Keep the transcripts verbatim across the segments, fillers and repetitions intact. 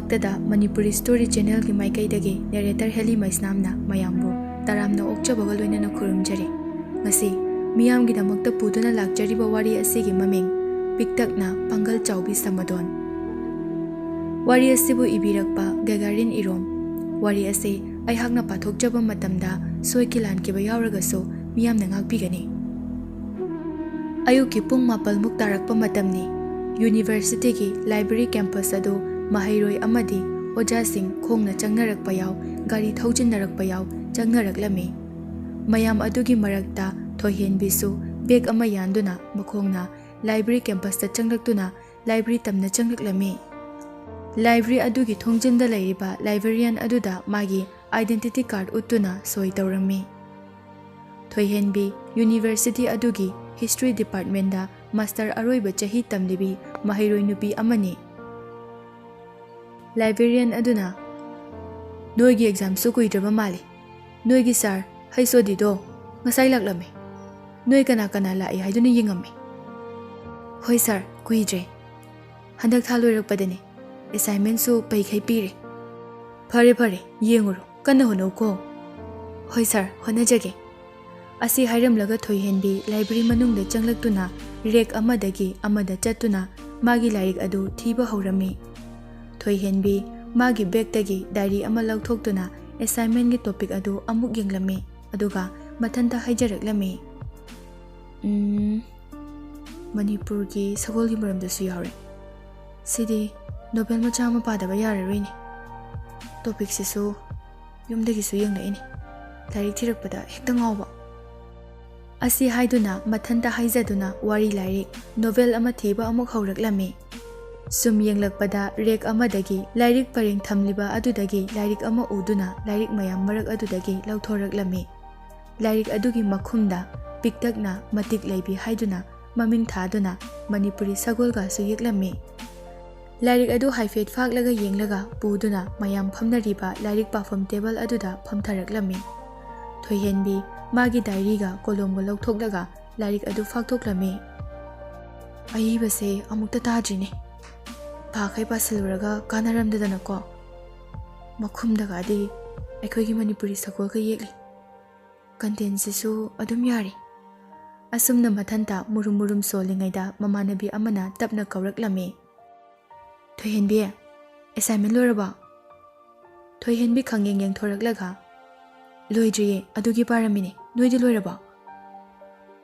ꯇꯗ ꯃꯅꯤꯄꯨꯔꯤ ꯁ꯭ꯇꯣꯔꯤ ꯆꯦꯅꯦꯜꯒꯤ ꯃꯥꯏꯀꯩꯗꯒꯤ ꯅꯦꯔꯦꯇꯔ ꯍꯦꯂꯤ ꯃꯩꯁꯅꯥꯝꯅ ꯃꯌꯥꯝꯕꯨ ꯇꯔꯥꯝꯅ ꯑꯣꯛꯆꯕꯒ ꯂꯣꯏꯅꯅ ꯈꯨꯔꯨꯝꯖꯔꯤ꯫ ꯉꯁꯤ ꯃꯤꯌꯥꯝꯒꯤꯗꯃꯛꯇ ꯄꯨꯗꯨꯅ ꯂꯥꯛꯆꯔꯤꯕ ꯋꯥꯔꯤ ꯑꯁꯤꯒꯤ ꯃꯃꯤꯡ ꯄꯤꯛꯇꯛꯅ ꯄꯥꯡꯒꯜ ꯆꯥꯎꯕꯤ ꯁꯃꯗꯣꯟ꯫ ꯋꯥꯔꯤ ꯑꯁꯤꯕꯨ ꯏꯕꯤꯔꯛꯄ ꯒꯦꯒꯥꯔꯤꯟ ꯏꯔꯣꯝ꯫ ꯋꯥꯔꯤ ꯑꯁꯤ ꯑꯩꯍꯥꯛꯅ ꯄꯥꯊꯣꯛꯆꯕ ꯃꯇꯝꯗ ꯁꯣꯏꯈꯤ ꯂꯥꯟꯈꯤꯕ ꯌꯥꯎꯔꯒꯁꯨ ꯃꯤꯌꯥꯝꯅ ꯉꯥꯛꯄꯤꯒꯅꯤ꯫ ꯑꯌꯨꯛꯀꯤ ꯄꯨꯡ ꯃꯥꯄꯜꯃꯨꯛ ꯇꯥꯔꯛꯄ ꯃꯇꯝꯅꯤ꯫ ꯌꯨꯅꯤꯚꯔꯁꯤꯇꯤꯒꯤ ꯂꯥꯏꯕ꯭ꯔꯦꯔꯤ ꯀꯦꯝꯄꯁ ꯑꯗꯨ ꯃꯍꯩꯔꯣꯏ ꯑꯃꯗꯤ ꯑꯣꯖꯥꯁꯤꯡ ꯈꯣꯡꯅ ꯆꯪꯅꯔꯛꯄ ꯌꯥꯎ, ꯒꯥꯔꯤ ꯊꯧꯖꯤꯟꯅꯔꯛꯄ ꯌꯥꯎ ꯆꯪꯅꯔꯛꯂꯝꯃꯤ꯫ ꯃꯌꯥꯝ ꯑꯗꯨꯒꯤ ꯃꯔꯛꯇ ꯊꯣꯏꯍꯦꯟꯕꯤꯁꯨ ꯕꯦꯒ ꯑꯃ ꯌꯥꯟꯗꯨꯅ ꯃꯈꯣꯡꯅ ꯂꯥꯏꯕ꯭ꯔꯦꯔꯤ ꯀꯦꯝꯄꯁꯇ ꯆꯪꯂꯛꯇꯨꯅ ꯂꯥꯏꯕ꯭ꯔꯦꯔꯤ ꯇꯝꯅ ꯆꯪꯂꯛꯂꯝꯃꯤ꯫ ꯂꯥꯏꯕ꯭ꯔꯦꯔꯤ ꯑꯗꯨꯒꯤ ꯊꯣꯡꯖꯤꯟꯗ ꯂꯩꯔꯤꯕ ꯂꯥꯏꯕ꯭ꯔꯦꯔꯤꯌꯥꯟ ꯑꯗꯨꯗ ꯃꯥꯒꯤ ꯑꯥꯏꯗꯦꯟꯇꯤꯇꯤ ꯀꯥꯔꯗ ꯎꯠꯇꯨꯅ ꯁꯣꯏ ꯇꯧꯔꯝꯃꯤ꯫ ꯊꯣꯏꯍꯦꯟꯕꯤ ꯌꯨꯅꯤꯚꯔꯁꯤꯇꯤ ꯑꯗꯨꯒꯤ ꯍꯤꯁꯇ꯭ꯔꯤ ꯗꯤꯄꯥꯔꯠꯃꯦꯟꯗ ꯃꯥꯁꯇꯔ ꯑꯔꯣꯏꯕ ꯆꯍꯤ ꯇꯝꯂꯤꯕꯤ ꯃꯍꯩꯔꯣꯏ ꯅꯨꯄꯤ ꯑꯃꯅꯤ꯫ ꯂꯥꯏꯕ꯭ꯔꯦꯔꯤꯌꯥꯟ ꯑꯗꯨꯅ, "ꯅꯣꯏꯒꯤ ꯑꯦꯛꯖꯥꯝꯁꯨ ꯀꯨꯏꯗ꯭ꯔꯕ ꯃꯥꯜꯂꯤ꯫ ꯅꯣꯏꯒꯤ ꯁꯥꯔ ꯍꯩꯁꯣꯗꯤꯗꯣ ꯉꯁꯥꯏ ꯂꯥꯛꯂꯝꯃꯤ꯫ ꯅꯣꯏ ꯀꯅꯥ ꯀꯅꯥ ꯂꯥꯛꯏ ꯍꯥꯏꯗꯨꯅ ꯌꯦꯡꯉꯝꯃꯤ꯫" "ꯍꯣꯏ ꯁꯥꯔ, ꯀꯨꯏꯗ꯭ꯔꯦ꯫ ꯍꯟꯗꯛ ꯊꯥ ꯂꯣꯏꯔꯛꯄꯗꯅꯤ꯫ ꯑꯦꯁꯥꯏꯟꯃꯦꯟꯁꯨ ꯄꯩꯈꯩ ꯄꯤꯔꯦ꯫" "ꯐꯔꯦ ꯐꯔꯦ, ꯌꯦꯡꯉꯨꯔꯣ꯫ ꯀꯟꯅ ꯍꯣꯠꯅꯧꯀꯣ꯫" "ꯍꯣꯏ ꯁꯥꯔ, ꯍꯣꯠꯅꯖꯒꯦ꯫" ꯑꯁꯤ ꯍꯥꯏꯔꯝꯂꯒ ꯊꯣꯏꯍꯦꯟꯕꯤ ꯂꯥꯏꯕ꯭ꯔꯦꯔꯤ ꯃꯅꯨꯡꯗ ꯆꯪꯂꯛꯇꯨꯅ ꯔꯦꯛ ꯑꯃꯗꯒꯤ ꯑꯃꯗ ꯆꯠꯇꯨꯅ ꯃꯥꯒꯤ ꯂꯥꯏꯔꯤꯛ ꯑꯗꯨ ꯊꯤꯕ ꯍꯧꯔꯝꯃꯤ꯫ ꯊꯣꯏꯍꯦꯟꯕꯤ ꯃꯥꯒꯤ ꯕꯦꯒꯇꯒꯤ ꯗꯥꯏꯔꯤ ꯑꯃ ꯂꯧꯊꯣꯛꯇꯨꯅ ꯑꯦꯁꯥꯏꯟꯃꯦꯟꯒꯤ ꯇꯣꯄꯤꯛ ꯑꯗꯨ ꯑꯃꯨꯛ ꯌꯦꯡꯂꯝꯃꯤ, ꯑꯗꯨꯒ ꯃꯊꯟꯇ ꯍꯥꯏꯖꯔꯛꯂꯝꯃꯤ, "ꯎꯝ, ꯃꯅꯤꯄꯨꯔꯒꯤ ꯁꯒꯣꯜꯒꯤ ꯃꯔꯝꯗꯁꯨ ꯌꯥꯎꯔꯦ꯫ ꯁꯤꯗꯤ ꯅꯣꯕꯦꯜ ꯃꯆꯥ ꯑꯃ ꯄꯥꯗꯕ ꯌꯥꯔꯔꯣꯏꯅꯦ꯫ ꯇꯣꯄꯤꯛꯁꯤꯁꯨ ꯌꯨꯝꯗꯒꯤꯁꯨ ꯌꯦꯡꯂꯛꯏꯅꯦ꯫ ꯂꯥꯏꯔꯤꯛ ꯊꯤꯔꯛꯄꯗ ꯍꯦꯛꯇ ꯉꯥꯎꯕ꯫" ꯑꯁꯤ ꯍꯥꯏꯗꯨꯅ ꯃꯊꯟꯇ ꯍꯥꯏꯖꯗꯨꯅ ꯋꯥꯔꯤ ꯂꯥꯏꯔꯤꯛ ꯅꯣꯕꯦꯜ ꯑꯃ ꯊꯤꯕ ꯑꯃꯨꯛ ꯍꯧꯔꯛꯂꯝꯃꯤ꯫ ꯁꯨꯝ ꯌꯦꯡꯂꯛꯄꯗ ꯔꯦꯛ ꯑꯃꯗꯒꯤ ꯂꯥꯏꯔꯤꯛ ꯄꯔꯦꯡ ꯊꯝꯂꯤꯕ ꯑꯗꯨꯗꯒꯤ ꯂꯥꯏꯔꯤꯛ ꯑꯃ ꯎꯗꯨꯅ ꯂꯥꯏꯔꯤꯛ ꯃꯌꯥꯝ ꯃꯔꯛ ꯑꯗꯨꯗꯒꯤ ꯂꯧꯊꯣꯔꯛꯂꯝꯃꯤ꯫ ꯂꯥꯏꯔꯤꯛ ꯑꯗꯨꯒꯤ ꯃꯈꯨꯝꯗ ꯄꯤꯛꯇꯛꯅ ꯃꯇꯤꯛ ꯂꯩꯕꯤ ꯍꯥꯏꯗꯨꯅ ꯃꯃꯤꯡ ꯊꯥꯗꯨꯅ ꯃꯅꯤꯄꯨꯔꯤ ꯁꯒꯣꯜꯒꯁꯨ ꯌꯦꯛꯂꯝꯃꯤ꯫ ꯂꯥꯏꯔꯤꯛ ꯑꯗꯨ ꯍꯥꯏꯐꯦꯠ ꯐꯥꯛꯂꯒ ꯌꯦꯡꯂꯒ ꯄꯨꯗꯨꯅ ꯃꯌꯥꯝ ꯐꯝꯅꯔꯤꯕ ꯂꯥꯏꯔꯤꯛ ꯄꯥꯐꯝ ꯇꯦꯕꯜ ꯑꯗꯨꯗ ꯐꯝꯊꯔꯛꯂꯝꯃꯤ꯫ ꯊꯣꯏꯍꯦꯟꯕꯤ ꯃꯥꯒꯤ ꯗꯥꯏꯔꯤꯒ ꯀꯣꯂꯣꯝꯒ ꯂꯧꯊꯣꯛꯂꯒ ꯂꯥꯏꯔꯤꯛ ꯑꯗꯨ ꯐꯥꯛꯇꯣꯛꯂꯝꯃꯤ꯫ "ꯑꯏꯕꯁꯦ ꯑꯃꯨꯛꯇ ꯇꯥꯗ꯭ꯔꯤꯅꯦ꯫ ꯄꯥꯈꯩ ꯄꯥꯁꯤꯜꯂꯨꯔꯒ ꯀꯥꯟꯅꯔꯝꯗꯗꯅꯀꯣ꯫ ꯃꯈꯨꯝꯗꯒꯗꯤ ꯑꯩꯈꯣꯏꯒꯤ ꯃꯅꯤꯄꯨꯔꯤ ꯁꯒꯣꯜꯒ ꯌꯦꯛꯂꯤ꯫ ꯀꯟꯇꯦꯟꯁꯤꯁꯨ ꯑꯗꯨꯝ ꯌꯥꯔꯤ꯫ ꯑꯁꯨꯝꯅ ꯃꯊꯟꯇ ꯃꯨꯔꯨꯝ ꯃꯨꯔꯨꯝ ꯁꯣꯜꯂꯤꯉꯩꯗ ꯃꯃꯥꯟꯅꯕꯤ ꯑꯃꯅ ꯇꯞꯅ ꯀꯧꯔꯛꯂꯝꯃꯤ꯫ "ꯊꯣꯏꯍꯦꯟꯕꯤ, ꯑꯦꯁꯥꯏꯟꯃꯦꯟ ꯂꯣꯏꯔꯕꯣ?" ꯊꯣꯏꯍꯦꯟꯕꯤ ꯈꯪꯌꯦꯡ ꯌꯦꯡꯊꯣꯔꯛꯂꯒ, "ꯂꯣꯏꯗ꯭ꯔꯤꯌꯦ, ꯑꯗꯨꯒꯤ ꯄꯥꯔꯝꯃꯤꯅꯦ꯫ ꯅꯣꯏꯗꯤ ꯂꯣꯏꯔꯕꯣ?"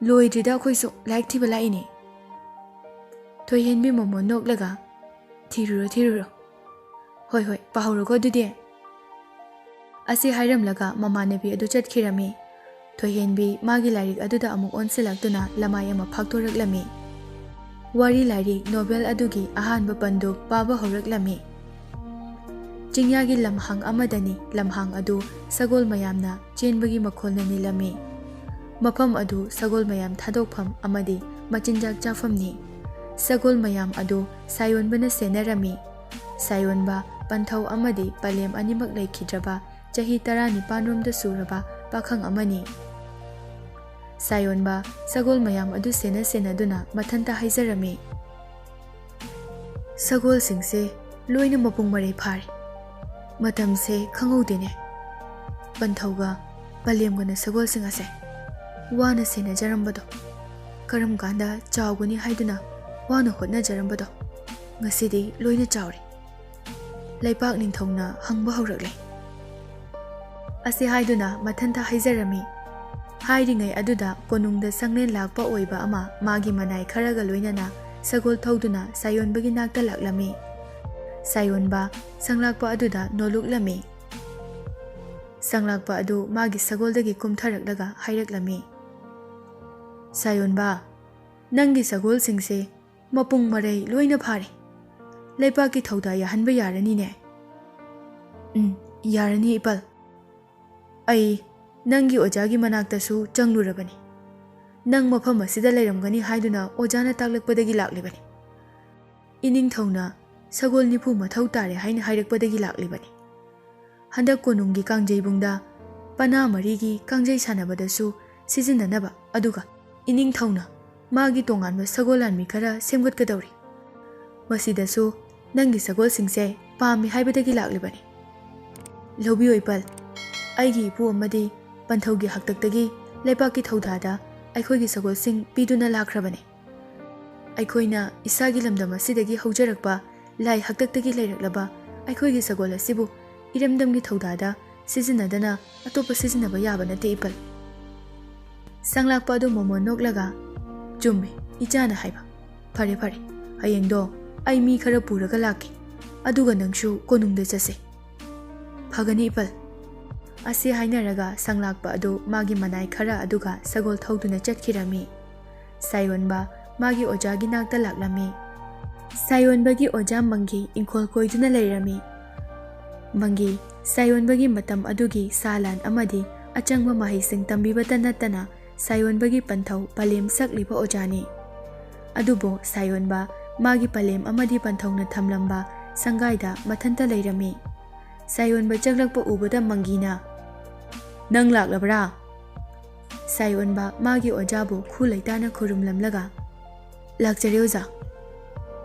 "ꯂꯣꯏꯗ꯭ꯔꯤꯗ, ꯑꯩꯈꯣꯏꯁꯨ ꯂꯥꯏꯔꯤꯛ ꯊꯤꯕ ꯂꯥꯛꯏꯅꯦ꯫" ꯊꯣꯏꯍꯦꯟꯕꯤ ꯃꯣꯃꯣꯟ ꯅꯣꯛꯂꯒ, "ꯊꯤꯔꯨꯔꯣ, ꯊꯤꯔꯨꯔꯣ꯫ ꯍꯣꯏ, ꯍꯣꯏ, ꯄꯥꯍꯧꯔꯣꯀꯣ ꯑꯗꯨꯗꯤ꯫" ꯑꯁꯤ ꯍꯥꯏꯔꯝꯂꯒ ꯃꯃꯥꯟꯅꯕꯤ ꯑꯗꯨ ꯆꯠꯈꯤꯔꯝꯃꯤ꯫ ꯊꯣꯏꯍꯦꯟꯕꯤ ꯃꯥꯒꯤ ꯂꯥꯏꯔꯤꯛ ꯑꯗꯨꯗ ꯑꯃꯨꯛ ꯑꯣꯟꯁꯤꯜꯂꯛꯇꯨꯅ ꯂꯃꯥꯏ ꯑꯃ ꯐꯥꯛꯇꯣꯔꯛꯂꯝꯃꯤ꯫ ꯋꯥꯔꯤ ꯂꯥꯏꯔꯤꯛ ꯅꯣꯚꯦꯜ ꯑꯗꯨꯒꯤ ꯑꯍꯥꯟꯕ ꯄꯟꯗꯨ ꯄꯥꯕ ꯍꯧꯔꯛꯂꯝꯃꯤ꯫ ꯆꯤꯡꯌꯥꯒꯤ ꯂꯝꯍꯥꯡ ꯑꯃꯗꯅꯤ꯫ ꯂꯝꯍꯥꯡ ꯑꯗꯨ ꯁꯒꯣꯜ ꯃꯌꯥꯝꯅ ꯆꯦꯟꯕꯒꯤ ꯃꯈꯣꯜꯅ ꯅꯤꯜꯂꯝꯃꯤ꯫ ꯃꯐꯝ ꯑꯗꯨ ꯁꯒꯣꯜ ꯃꯌꯥꯝ ꯊꯥꯗꯣꯛꯐꯝ ꯑꯃꯗꯤ ꯃꯆꯤꯟꯖꯥꯛ ꯆꯥꯐꯝꯅꯤ꯫ ꯁꯒꯣꯜ ꯃꯌꯥꯝ ꯑꯗꯨ ꯁꯥꯌꯣꯟꯕꯅ ꯁꯦꯟꯅꯔꯝꯃꯤ꯫ ꯁꯥꯌꯣꯟꯕ ꯄꯟꯊꯧ ꯑꯃꯗꯤ ꯄꯂꯦꯝ ꯑꯅꯤꯃꯛ ꯂꯩꯈꯤꯗ꯭ꯔꯕ ꯆꯍꯤ ꯇꯔꯥꯅꯤꯄꯥꯟ ꯔꯣꯝꯗ ꯁꯨꯔꯕ ꯄꯥꯈꯪ ꯑꯃꯅꯤ꯫ ꯁꯥꯌꯣꯟꯕ ꯁꯒꯣꯜ ꯃꯌꯥꯝ ꯑꯗꯨ ꯁꯦꯟꯅ ꯁꯦꯟꯅꯗꯨꯅ ꯃꯊꯟꯇ ꯍꯥꯏꯖꯔꯝꯃꯤ, "ꯁꯒꯣꯜꯁꯤꯡꯁꯦ ꯂꯣꯏꯅ ꯃꯄꯨꯡ ꯃꯔꯩ ꯐꯥꯔꯦ꯫ ꯃꯇꯝꯁꯦ ꯈꯪꯍꯧꯗꯦꯅꯦ꯫" ꯄꯟꯊꯧꯒ ꯄꯂꯦꯝꯒꯅ ꯁꯒꯣꯜꯁꯤꯡ ꯑꯁꯦ ꯋꯥꯅ ꯁꯦꯟꯅꯖꯔꯝꯕꯗꯣ, ꯀꯔꯝ ꯀꯥꯟꯗ ꯆꯥꯎꯒꯅꯤ ꯍꯥꯏꯗꯨꯅ ꯋꯥꯅ ꯍꯣꯠꯅꯖꯔꯝꯕꯗꯣ, ꯉꯁꯤꯗꯤ ꯂꯣꯏꯅ ꯆꯥꯎꯔꯦ꯫ ꯂꯩꯄꯥꯛ ꯅꯤꯡꯊꯧꯅ ꯍꯪꯕ ꯍꯧꯔꯛꯂꯦ꯫ ꯑꯁꯤ ꯍꯥꯏꯗꯨꯅ ꯃꯊꯟꯇ ꯍꯥꯏꯖꯔꯝꯃꯤ꯫ ꯍꯥꯏꯔꯤꯉꯩ ꯑꯗꯨꯗ ꯀꯣꯅꯨꯡꯗ ꯁꯪꯂꯦꯟ ꯂꯥꯛꯄ ꯑꯣꯏꯕ ꯑꯃ ꯃꯥꯒꯤ ꯃꯅꯥꯏ ꯈꯔꯒ ꯂꯣꯏꯅꯅ ꯁꯒꯣꯜ ꯊꯧꯗꯨꯅ ꯁꯥꯌꯣꯟꯕꯒꯤ ꯅꯥꯛꯇ ꯂꯥꯛꯂꯝꯃꯤ꯫ ꯁꯥꯌꯣꯟꯕ ꯁꯪꯂꯥꯛꯄ ꯑꯗꯨꯗ ꯅꯣꯂꯨꯛꯂꯝꯃꯤ꯫ ꯁꯪꯂꯥꯛꯄ ꯑꯗꯨ ꯃꯥꯒꯤ ꯁꯒꯣꯜꯗꯒꯤ ꯀꯨꯝꯊꯔꯛꯂꯒ ꯍꯥꯏꯔꯛꯂꯝꯃꯤ, "ꯁꯥꯌꯣꯟꯕ, ꯅꯪꯒꯤ ꯁꯒꯣꯜꯁꯤꯡꯁꯦ ꯃꯄꯨꯡ ꯃꯔꯩ ꯂꯣꯏꯅ ꯐꯥꯔꯦ꯫ ꯂꯩꯄꯥꯛꯀꯤ ꯊꯧꯗꯥ ꯌꯥꯍꯟꯕ ꯌꯥꯔꯅꯤꯅꯦ?" "ꯎꯝ, ꯌꯥꯔꯅꯤ ꯏꯄꯥꯜ꯫ ꯑꯩ ꯅꯪꯒꯤ ꯑꯣꯖꯥꯒꯤ ꯃꯅꯥꯛꯇꯁꯨ ꯆꯪꯂꯨꯔꯕꯅꯤ꯫ ꯅꯪ ꯃꯐꯝ ꯑꯁꯤꯗ ꯂꯩꯔꯝꯒꯅꯤ ꯍꯥꯏꯗꯨꯅ ꯑꯣꯖꯥꯅ ꯇꯥꯛꯂꯛꯄꯗꯒꯤ ꯂꯥꯛꯂꯤꯕꯅꯤ꯫ ꯏꯅꯤꯡꯊꯧꯅ ꯁꯒꯣꯜ ꯅꯤꯐꯨ ꯃꯊꯧ ꯇꯥꯔꯦ ꯍꯥꯏꯅ ꯍꯥꯏꯔꯛꯄꯗꯒꯤ ꯂꯥꯛꯂꯤꯕꯅꯤ꯫ ꯍꯟꯗꯛ ꯀꯣꯅꯨꯡꯒꯤ ꯀꯥꯡꯖꯩꯕꯨꯡꯗ ꯄꯅꯥ ꯃꯔꯤꯒꯤ ꯀꯥꯡꯖꯩ ꯁꯥꯟꯅꯕꯗꯁꯨ ꯁꯤꯖꯤꯟꯅꯅꯕ, ꯑꯗꯨꯒ ꯏꯅꯤꯡꯊꯧꯅ ꯃꯥꯒꯤ ꯇꯣꯉꯥꯟꯕ ꯁꯒꯣꯜ ꯂꯥꯟꯃꯤ ꯈꯔ ꯁꯦꯝꯒꯠꯀꯗꯧꯔꯤ꯫ ꯃꯁꯤꯗꯁꯨ ꯅꯪꯒꯤ ꯁꯒꯣꯜꯁꯤꯡꯁꯦ ꯄꯥꯝꯃꯤ ꯍꯥꯏꯕꯗꯒꯤ ꯂꯥꯛꯂꯤꯕꯅꯤ꯫ ꯂꯧꯕꯤꯌꯨ ꯏꯄꯜ, ꯑꯩꯒꯤ ꯏꯄꯨ ꯑꯃꯗꯤ ꯄꯟꯊꯧꯒꯤ ꯍꯥꯛꯇꯛꯇꯒꯤ ꯂꯩꯕꯥꯛꯀꯤ ꯊꯧꯗꯥꯗ ꯑꯩꯈꯣꯏꯒꯤ ꯁꯒꯣꯜꯁꯤꯡ ꯄꯤꯗꯨꯅ ꯂꯥꯛꯈ꯭ꯔꯕꯅꯤ꯫ ꯑꯩꯈꯣꯏꯅ ꯏꯁꯥꯒꯤ ꯂꯝꯗꯝ ꯑꯁꯤꯗꯒꯤ ꯍꯧꯖꯔꯛꯄ ꯂꯥꯏ ꯍꯥꯛꯇꯛꯇꯒꯤ ꯂꯩꯔꯛꯂꯕ ꯑꯩꯈꯣꯏꯒꯤ ꯁꯒꯣꯜ ꯑꯁꯤꯕꯨ ꯏꯔꯝꯗꯝꯒꯤ ꯊꯧꯗꯥꯗ ꯁꯤꯖꯤꯟꯅꯗꯅ ꯑꯇꯣꯞꯄ ꯁꯤꯖꯤꯟꯅꯕ ꯌꯥꯕ ꯅꯠꯇꯦ ꯏꯄꯜ꯫ ꯁꯪꯂꯥꯛꯄ ꯑꯗꯨ ꯃꯣꯃꯣꯟ ꯅꯣꯛꯂꯒ, "ꯆꯨꯝꯃꯤ, ꯏꯆꯥꯅ ꯍꯥꯏꯕ꯫ ꯐꯔꯦ ꯐꯔꯦ, ꯍꯌꯦꯡꯗꯣ ꯑꯩ ꯃꯤ ꯈꯔ ꯄꯨꯔꯒ ꯂꯥꯛꯀꯦ, ꯑꯗꯨꯒ ꯅꯪꯁꯨ ꯀꯣꯅꯨꯡꯗ ꯆꯠꯁꯦ꯫" "ꯐꯒꯅꯤ ꯏꯄꯜ꯫" ꯑꯁꯤ ꯍꯥꯏꯅꯔꯒ ꯁꯪꯂꯥꯛꯄ ꯑꯗꯨ ꯃꯥꯒꯤ ꯃꯅꯥꯏ ꯈꯔ ꯑꯗꯨꯒ ꯁꯒꯣꯜ ꯊꯧꯗꯨꯅ ꯆꯠꯈꯤꯔꯝꯃꯤ꯫ ꯁꯥꯌꯣꯟꯕ ꯃꯥꯒꯤ ꯑꯣꯖꯥꯒꯤ ꯅꯥꯛꯇ ꯂꯥꯛꯂꯝꯃꯤ꯫ ꯁꯥꯌꯣꯟꯕꯒꯤ ꯑꯣꯖꯥ ꯃꯪꯒꯤ ꯏꯪꯈꯣꯜ ꯀꯣꯏꯗꯨꯅ ꯂꯩꯔꯝꯃꯤ꯫ ꯃꯪꯒꯤ, ꯁꯥꯌꯣꯟꯕꯒꯤ ꯃꯇꯝ ꯑꯗꯨꯒꯤ ꯁꯥ ꯂꯥꯟ ꯑꯃꯗꯤ ꯑꯆꯪꯕ ꯃꯍꯩꯁꯤꯡ ꯇꯝꯕꯤꯕꯇ ꯅꯠꯇꯅ ꯁꯥꯌꯣꯟꯕꯒꯤ ꯄꯟꯊꯧ ꯄꯂꯦꯝ ꯁꯛꯂꯤꯕ ꯑꯣꯖꯥꯅꯤ꯫ ꯑꯗꯨꯕꯨ ꯁꯥꯌꯣꯟꯕ ꯃꯥꯒꯤ ꯄꯂꯦꯝ ꯑꯃꯗꯤ ꯄꯟꯊꯧꯅ ꯊꯝꯂꯝꯕ ꯁꯪꯒꯥꯏꯗ ꯃꯊꯟꯇ ꯂꯩꯔꯝꯃꯤ꯫ ꯁꯥꯌꯣꯟꯕ ꯆꯪꯂꯛꯄ ꯎꯕꯗ ꯃꯪꯒꯤꯅ, "ꯅꯪ ꯂꯥꯛꯂꯕ꯭ꯔꯥ?" ꯁꯥꯌꯣꯟꯕ ꯃꯥꯒꯤ ꯑꯣꯖꯥꯕꯨ ꯈꯨ ꯂꯩꯇꯥꯅ ꯈꯨꯔꯨꯝꯂꯝꯂꯒ, "ꯂꯥꯛꯆꯔꯦ ꯑꯣꯖꯥ꯫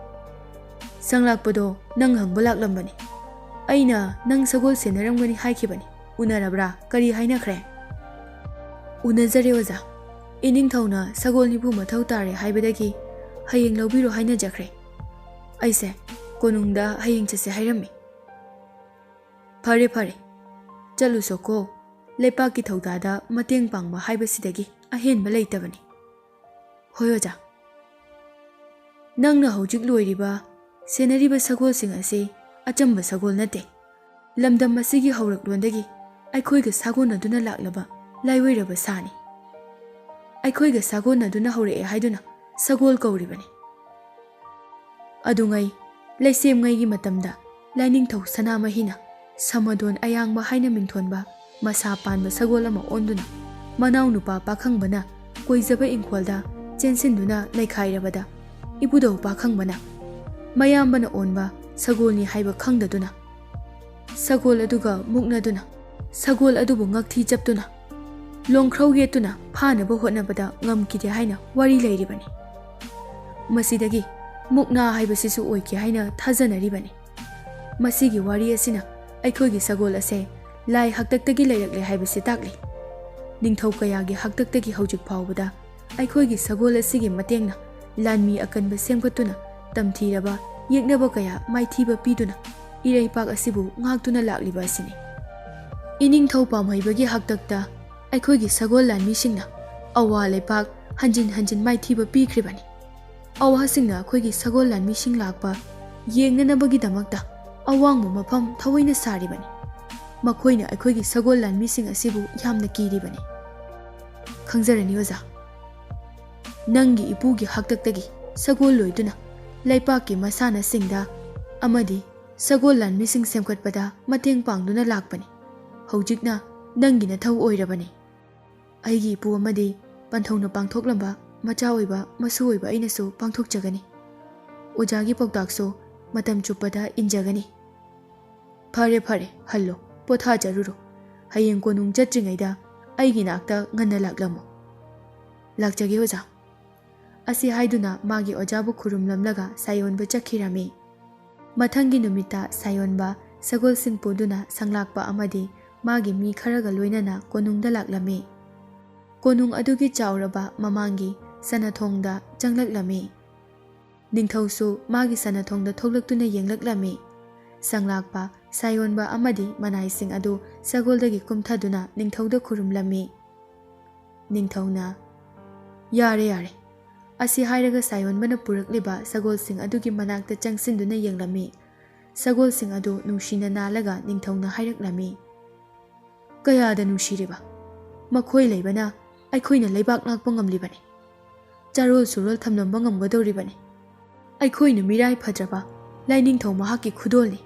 ꯁꯪꯂꯥꯛꯄꯗꯣ ꯅꯪ ꯍꯪꯕ ꯂꯥꯛꯂꯝꯕꯅꯤ꯫ ꯑꯩꯅ ꯅꯪ ꯁꯒꯣꯜ ꯁꯦꯟꯅꯔꯝꯒꯅꯤ ꯍꯥꯏꯈꯤꯕꯅꯤ꯫ ꯎꯅꯔꯕ꯭ꯔꯥ? ꯀꯔꯤ ꯍꯥꯏꯅꯈ꯭ꯔꯦ?" "ꯎꯅꯖꯔꯦ ꯑꯣꯖꯥ꯫ ꯏꯅꯤꯡꯊꯧꯅ ꯁꯒꯣꯜ ꯅꯤꯐꯨ ꯃꯊꯧ ꯇꯥꯔꯦ ꯍꯥꯏꯕꯗꯒꯤ ꯍꯌꯦꯡ ꯂꯧꯕꯤꯔꯣ ꯍꯥꯏꯅꯖꯈ꯭ꯔꯦ꯫ ꯑꯩꯁꯦ ꯀꯣꯅꯨꯡꯗ ꯍꯌꯦꯡ ꯆꯠꯁꯦ ꯍꯥꯏꯔꯝꯃꯤ꯫" "ꯐꯔꯦ ꯐꯔꯦ, ꯆꯠꯂꯨꯁꯣꯀꯣ꯫ ꯂꯩꯄꯥꯛꯀꯤ ꯊꯧꯗꯥꯗ ꯃꯇꯦꯡ ꯄꯥꯡꯕ ꯍꯥꯏꯕꯁꯤꯗꯒꯤ ꯑꯍꯦꯟꯕ ꯂꯩꯇꯕꯅꯤ꯫" "ꯍꯣꯏ ꯑꯣꯖꯥ꯫" "ꯅꯪꯅ ꯍꯧꯖꯤꯛ ꯂꯣꯏꯔꯤꯕ, ꯁꯦꯟꯅꯔꯤꯕ ꯁꯒꯣꯜꯁꯤꯡ ꯑꯁꯤ ꯑꯆꯝꯕ ꯁꯒꯣꯜ ꯅꯠꯇꯦ꯫ ꯂꯝꯗꯝ ꯑꯁꯤꯒꯤ ꯍꯧꯔꯛꯂꯣꯟꯗꯒꯤ ꯑꯩꯈꯣꯏꯒ ꯁꯥꯒꯣꯟꯅꯗꯨꯅ ꯂꯥꯛꯂꯕ ꯂꯥꯏꯑꯣꯏꯔꯕ ꯁꯥꯅꯤ꯫ ꯑꯩꯈꯣꯏꯒ ꯁꯥꯒꯣꯟꯅꯗꯨꯅ ꯍꯧꯔꯛꯑꯦ ꯍꯥꯏꯗꯨꯅ ꯁꯒꯣꯜ ꯀꯧꯔꯤꯕꯅꯤ꯫ ꯑꯗꯨꯉꯩ ꯂꯩꯁꯦꯝꯉꯩꯒꯤ ꯃꯇꯝꯗ ꯂꯥꯏꯅꯤꯡꯊꯧ ꯁꯅꯥꯃꯍꯤꯅ ꯁꯃꯗꯣꯟ ꯑꯌꯥꯡꯕ ꯍꯥꯏꯅ ꯃꯤꯡꯊꯣꯟꯕ ꯃꯁꯥ ꯄꯥꯟꯕ ꯁꯒꯣꯜ ꯑꯃ ꯑꯣꯟꯗꯨꯅ ꯃꯅꯥꯎꯅꯨꯄꯥ ꯄꯥꯈꯪꯕꯅ ꯀꯣꯏꯖꯕ ꯏꯪꯈꯣꯜꯗ ꯆꯦꯟꯁꯤꯟꯗꯨꯅ ꯅꯩꯈꯥꯏꯔꯕꯗ, ꯏꯕꯨꯙꯧ ꯄꯥꯈꯪꯕꯅ ꯃꯌꯥꯝꯕꯅ ꯑꯣꯟꯕ ꯁꯒꯣꯜꯅꯤ ꯍꯥꯏꯕ ꯈꯪꯗꯗꯨꯅ ꯁꯒꯣꯜ ꯑꯗꯨꯒ ꯃꯨꯛꯅꯗꯨꯅ ꯁꯒꯣꯜ ꯑꯗꯨꯕꯨ ꯉꯛꯊꯤ ꯆꯞꯇꯨꯅ ꯂꯣꯡꯈ꯭ꯔꯧ ꯌꯦꯠꯇꯨꯅ ꯐꯥꯅꯕ ꯍꯣꯠꯅꯕꯗ ꯉꯝꯈꯤꯗꯦ ꯍꯥꯏꯅ ꯋꯥꯔꯤ ꯂꯩꯔꯤꯕꯅꯤ꯫ ꯃꯁꯤꯗꯒꯤ ꯃꯨꯛꯅꯥ ꯍꯥꯏꯕꯁꯤꯁꯨ ꯑꯣꯏꯈꯤ ꯍꯥꯏꯅ ꯊꯥꯖꯅꯔꯤꯕꯅꯤ꯫ ꯃꯁꯤꯒꯤ ꯋꯥꯔꯤ ꯑꯁꯤꯅ ꯑꯩꯈꯣꯏꯒꯤ ꯁꯒꯣꯜ ꯑꯁꯦ ꯂꯥꯏ ꯍꯥꯛꯇꯛꯇꯒꯤ ꯂꯩꯔꯛꯂꯦ ꯍꯥꯏꯕꯁꯤ ꯇꯥꯛꯂꯤ꯫ ꯅꯤꯡꯊꯧ ꯀꯌꯥꯒꯤ ꯍꯥꯛꯇꯛꯇꯒꯤ ꯍꯧꯖꯤꯛ ꯐꯥꯎꯕꯗ ꯑꯩꯈꯣꯏꯒꯤ ꯁꯒꯣꯜ ꯑꯁꯤꯒꯤ ꯃꯇꯦꯡꯅ ꯂꯥꯟꯃꯤ ꯑꯀꯟꯕ ꯁꯦꯝꯒꯠꯇꯨꯅ ꯇꯝꯊꯤꯔꯕ ꯌꯦꯛꯅꯕ ꯀꯌꯥ ꯃꯥꯏꯊꯤꯕ ꯄꯤꯗꯨꯅ ꯏꯔꯩꯄꯥꯛ ꯑꯁꯤꯕꯨ ꯉꯥꯛꯇꯨꯅ ꯂꯥꯛꯂꯤꯕ ꯑꯁꯤꯅꯤ꯫ ꯏꯅꯤꯡꯊꯧ ꯄꯥꯝꯍꯩꯕꯒꯤ ꯍꯥꯛꯇꯛꯇ ꯑꯩꯈꯣꯏꯒꯤ ꯁꯒꯣꯜ ꯂꯥꯟꯃꯤꯁꯤꯡꯅ ꯑꯋꯥ ꯂꯩꯄꯥꯛ ꯍꯟꯖꯤꯟ ꯍꯟꯖꯤꯟ ꯃꯥꯏꯊꯤꯕ ꯄꯤꯈ꯭ꯔꯤꯕꯅꯤ꯫ ꯑꯋꯥꯁꯤꯡꯅ ꯑꯩꯈꯣꯏꯒꯤ ꯁꯒꯣꯜ ꯂꯥꯟꯃꯤꯁꯤꯡ ꯂꯥꯛꯄ ꯌꯦꯡꯅꯅꯕꯒꯤꯗꯃꯛꯇ ꯑꯋꯥꯡꯕ ꯃꯐꯝ ꯊꯑꯣꯏꯅ ꯁꯥꯔꯤꯕꯅꯤ꯫ ꯃꯈꯣꯏꯅ ꯑꯩꯈꯣꯏꯒꯤ ꯁꯒꯣꯜ ꯂꯥꯟꯃꯤꯁꯤꯡ ꯑꯁꯤꯕꯨ ꯌꯥꯝꯅ ꯀꯤꯔꯤꯕꯅꯤ꯫ ꯈꯪꯖꯔꯅꯤ ꯑꯣꯖꯥ꯫ ꯅꯪꯒꯤ ꯏꯄꯨꯒꯤ ꯍꯥꯛꯇꯛꯇꯒꯤ ꯁꯒꯣꯜ ꯂꯣꯏꯗꯨꯅ ꯂꯩꯄꯥꯛꯀꯤ ꯃꯁꯥꯟꯅꯁꯤꯡꯗ ꯑꯃꯗꯤ ꯁꯒꯣꯜ ꯂꯥꯟꯃꯤꯁꯤꯡ ꯁꯦꯝꯒꯠꯄꯗ ꯃꯇꯦꯡ ꯄꯥꯡꯗꯨꯅ ꯂꯥꯛꯄꯅꯤ꯫ ꯍꯧꯖꯤꯛꯅ ꯅꯪꯒꯤ ꯅꯊꯧ ꯑꯣꯏꯔꯕꯅꯤ꯫ ꯑꯩꯒꯤ ꯏꯄꯨ ꯑꯃꯗꯤ ꯄꯟꯊꯧꯅ ꯄꯥꯡꯊꯣꯛꯂꯝꯕ ꯃꯆꯥ ꯑꯣꯏꯕ ꯃꯁꯨ ꯑꯣꯏꯕ ꯑꯩꯅꯁꯨ ꯄꯥꯡꯊꯣꯛꯆꯒꯅꯤ꯫ ꯑꯣꯖꯥꯒꯤ ꯄꯥꯎꯇꯥꯛꯁꯨ ꯃꯇꯝ ꯆꯨꯞꯄꯗ ꯏꯟꯖꯒꯅꯤ꯫ ꯐꯔꯦ ꯐꯔꯦ, ꯍꯜꯂꯣ, ꯄꯣꯊꯥꯖꯔꯨꯔꯣ꯫ ꯍꯌꯦꯡ ꯀꯣꯅꯨꯡ ꯆꯠꯇ꯭ꯔꯤꯉꯩꯗ ꯑꯩꯒꯤ ꯅꯥꯛꯇ ꯉꯟꯅ ꯂꯥꯛꯂꯝꯃꯨ꯫ ꯂꯥꯛꯆꯒꯦ ꯑꯣꯖꯥ꯫ ꯑꯁꯤ ꯍꯥꯏꯗꯨꯅ ꯃꯥꯒꯤ ꯑꯣꯖꯥꯕꯨ ꯈꯨꯔꯨꯝꯂꯝꯂꯒ ꯁꯥꯌꯣꯟꯕ ꯆꯠꯈꯤꯔꯝꯃꯤ꯫ ꯃꯊꯪꯒꯤ ꯅꯨꯃꯤꯠꯇ ꯁꯥꯌꯣꯟꯕ ꯁꯒꯣꯜꯁꯤꯡ ꯄꯨꯗꯨꯅ ꯁꯪꯂꯥꯛꯄ ꯑꯃꯗꯤ ꯃꯥꯒꯤ ꯃꯤ ꯈꯔꯒ ꯂꯣꯏꯅꯅ ꯀꯣꯅꯨꯡꯗ ꯂꯥꯛꯂꯝꯃꯤ꯫ ꯀꯣꯅꯨꯡ ꯑꯗꯨꯒꯤ ꯆꯥꯎꯔꯕ ꯃꯃꯥꯡꯒꯤ ꯁꯅꯥꯊꯣꯡꯗ ꯆꯪꯂꯛꯂꯝꯃꯤ꯫ ꯅꯤꯡꯊꯧꯁꯨ ꯃꯥꯒꯤ ꯁꯅꯥꯊꯣꯡꯗ ꯊꯣꯛꯂꯛꯇꯨꯅ ꯌꯦꯡꯂꯛꯂꯝꯃꯤ꯫ ꯁꯪꯂꯥꯛꯄ, ꯁꯥꯌꯣꯟꯕ ꯑꯃꯗꯤ ꯃꯅꯥꯏꯁꯤꯡ ꯑꯗꯨ ꯁꯒꯣꯜꯗꯒꯤ ꯀꯨꯝꯊꯗꯨꯅ ꯅꯤꯡꯊꯧꯗ ꯈꯨꯔꯨꯝꯂꯝꯃꯤ꯫ ꯅꯤꯡꯊꯧꯅ, "ꯌꯥꯔꯦ, ꯌꯥꯔꯦ꯫" ꯑꯁꯤ ꯍꯥꯏꯔꯒ ꯁꯥꯌꯣꯟꯕꯅ ꯄꯨꯔꯛꯂꯤꯕ ꯁꯒꯣꯜꯁꯤꯡ ꯑꯗꯨꯒꯤ ꯃꯅꯥꯛꯇ ꯆꯪꯁꯤꯟꯗꯨꯅ ꯌꯦꯡꯂꯝꯃꯤ꯫ ꯁꯒꯣꯜꯁꯤꯡ ꯑꯗꯨ ꯅꯨꯡꯁꯤꯅ ꯅꯥꯜꯂꯒ ꯅꯤꯡꯊꯧꯅ ꯍꯥꯏꯔꯛꯂꯝꯃꯤ, "ꯀꯌꯥꯗ ꯅꯨꯡꯁꯤꯔꯤꯕ! ꯃꯈꯣꯏ ꯂꯩꯕꯅ ꯑꯩꯈꯣꯏꯅ ꯂꯩꯕꯥꯛ ꯉꯥꯛꯄ ꯉꯝꯂꯤꯕꯅꯤ꯫ ꯆꯥꯔꯣꯜ ꯁꯨꯔꯣꯜ ꯊꯝꯂꯝꯕ ꯉꯝꯒꯗꯧꯔꯤꯕꯅꯤ꯫ ꯑꯩꯈꯣꯏꯅ ꯃꯤꯔꯥꯏ ꯐꯗ꯭ꯔꯕ ꯂꯥꯏꯅꯤꯡꯊꯧ ꯃꯍꯥꯛꯀꯤ ꯈꯨꯗꯣꯜꯅꯤ꯫"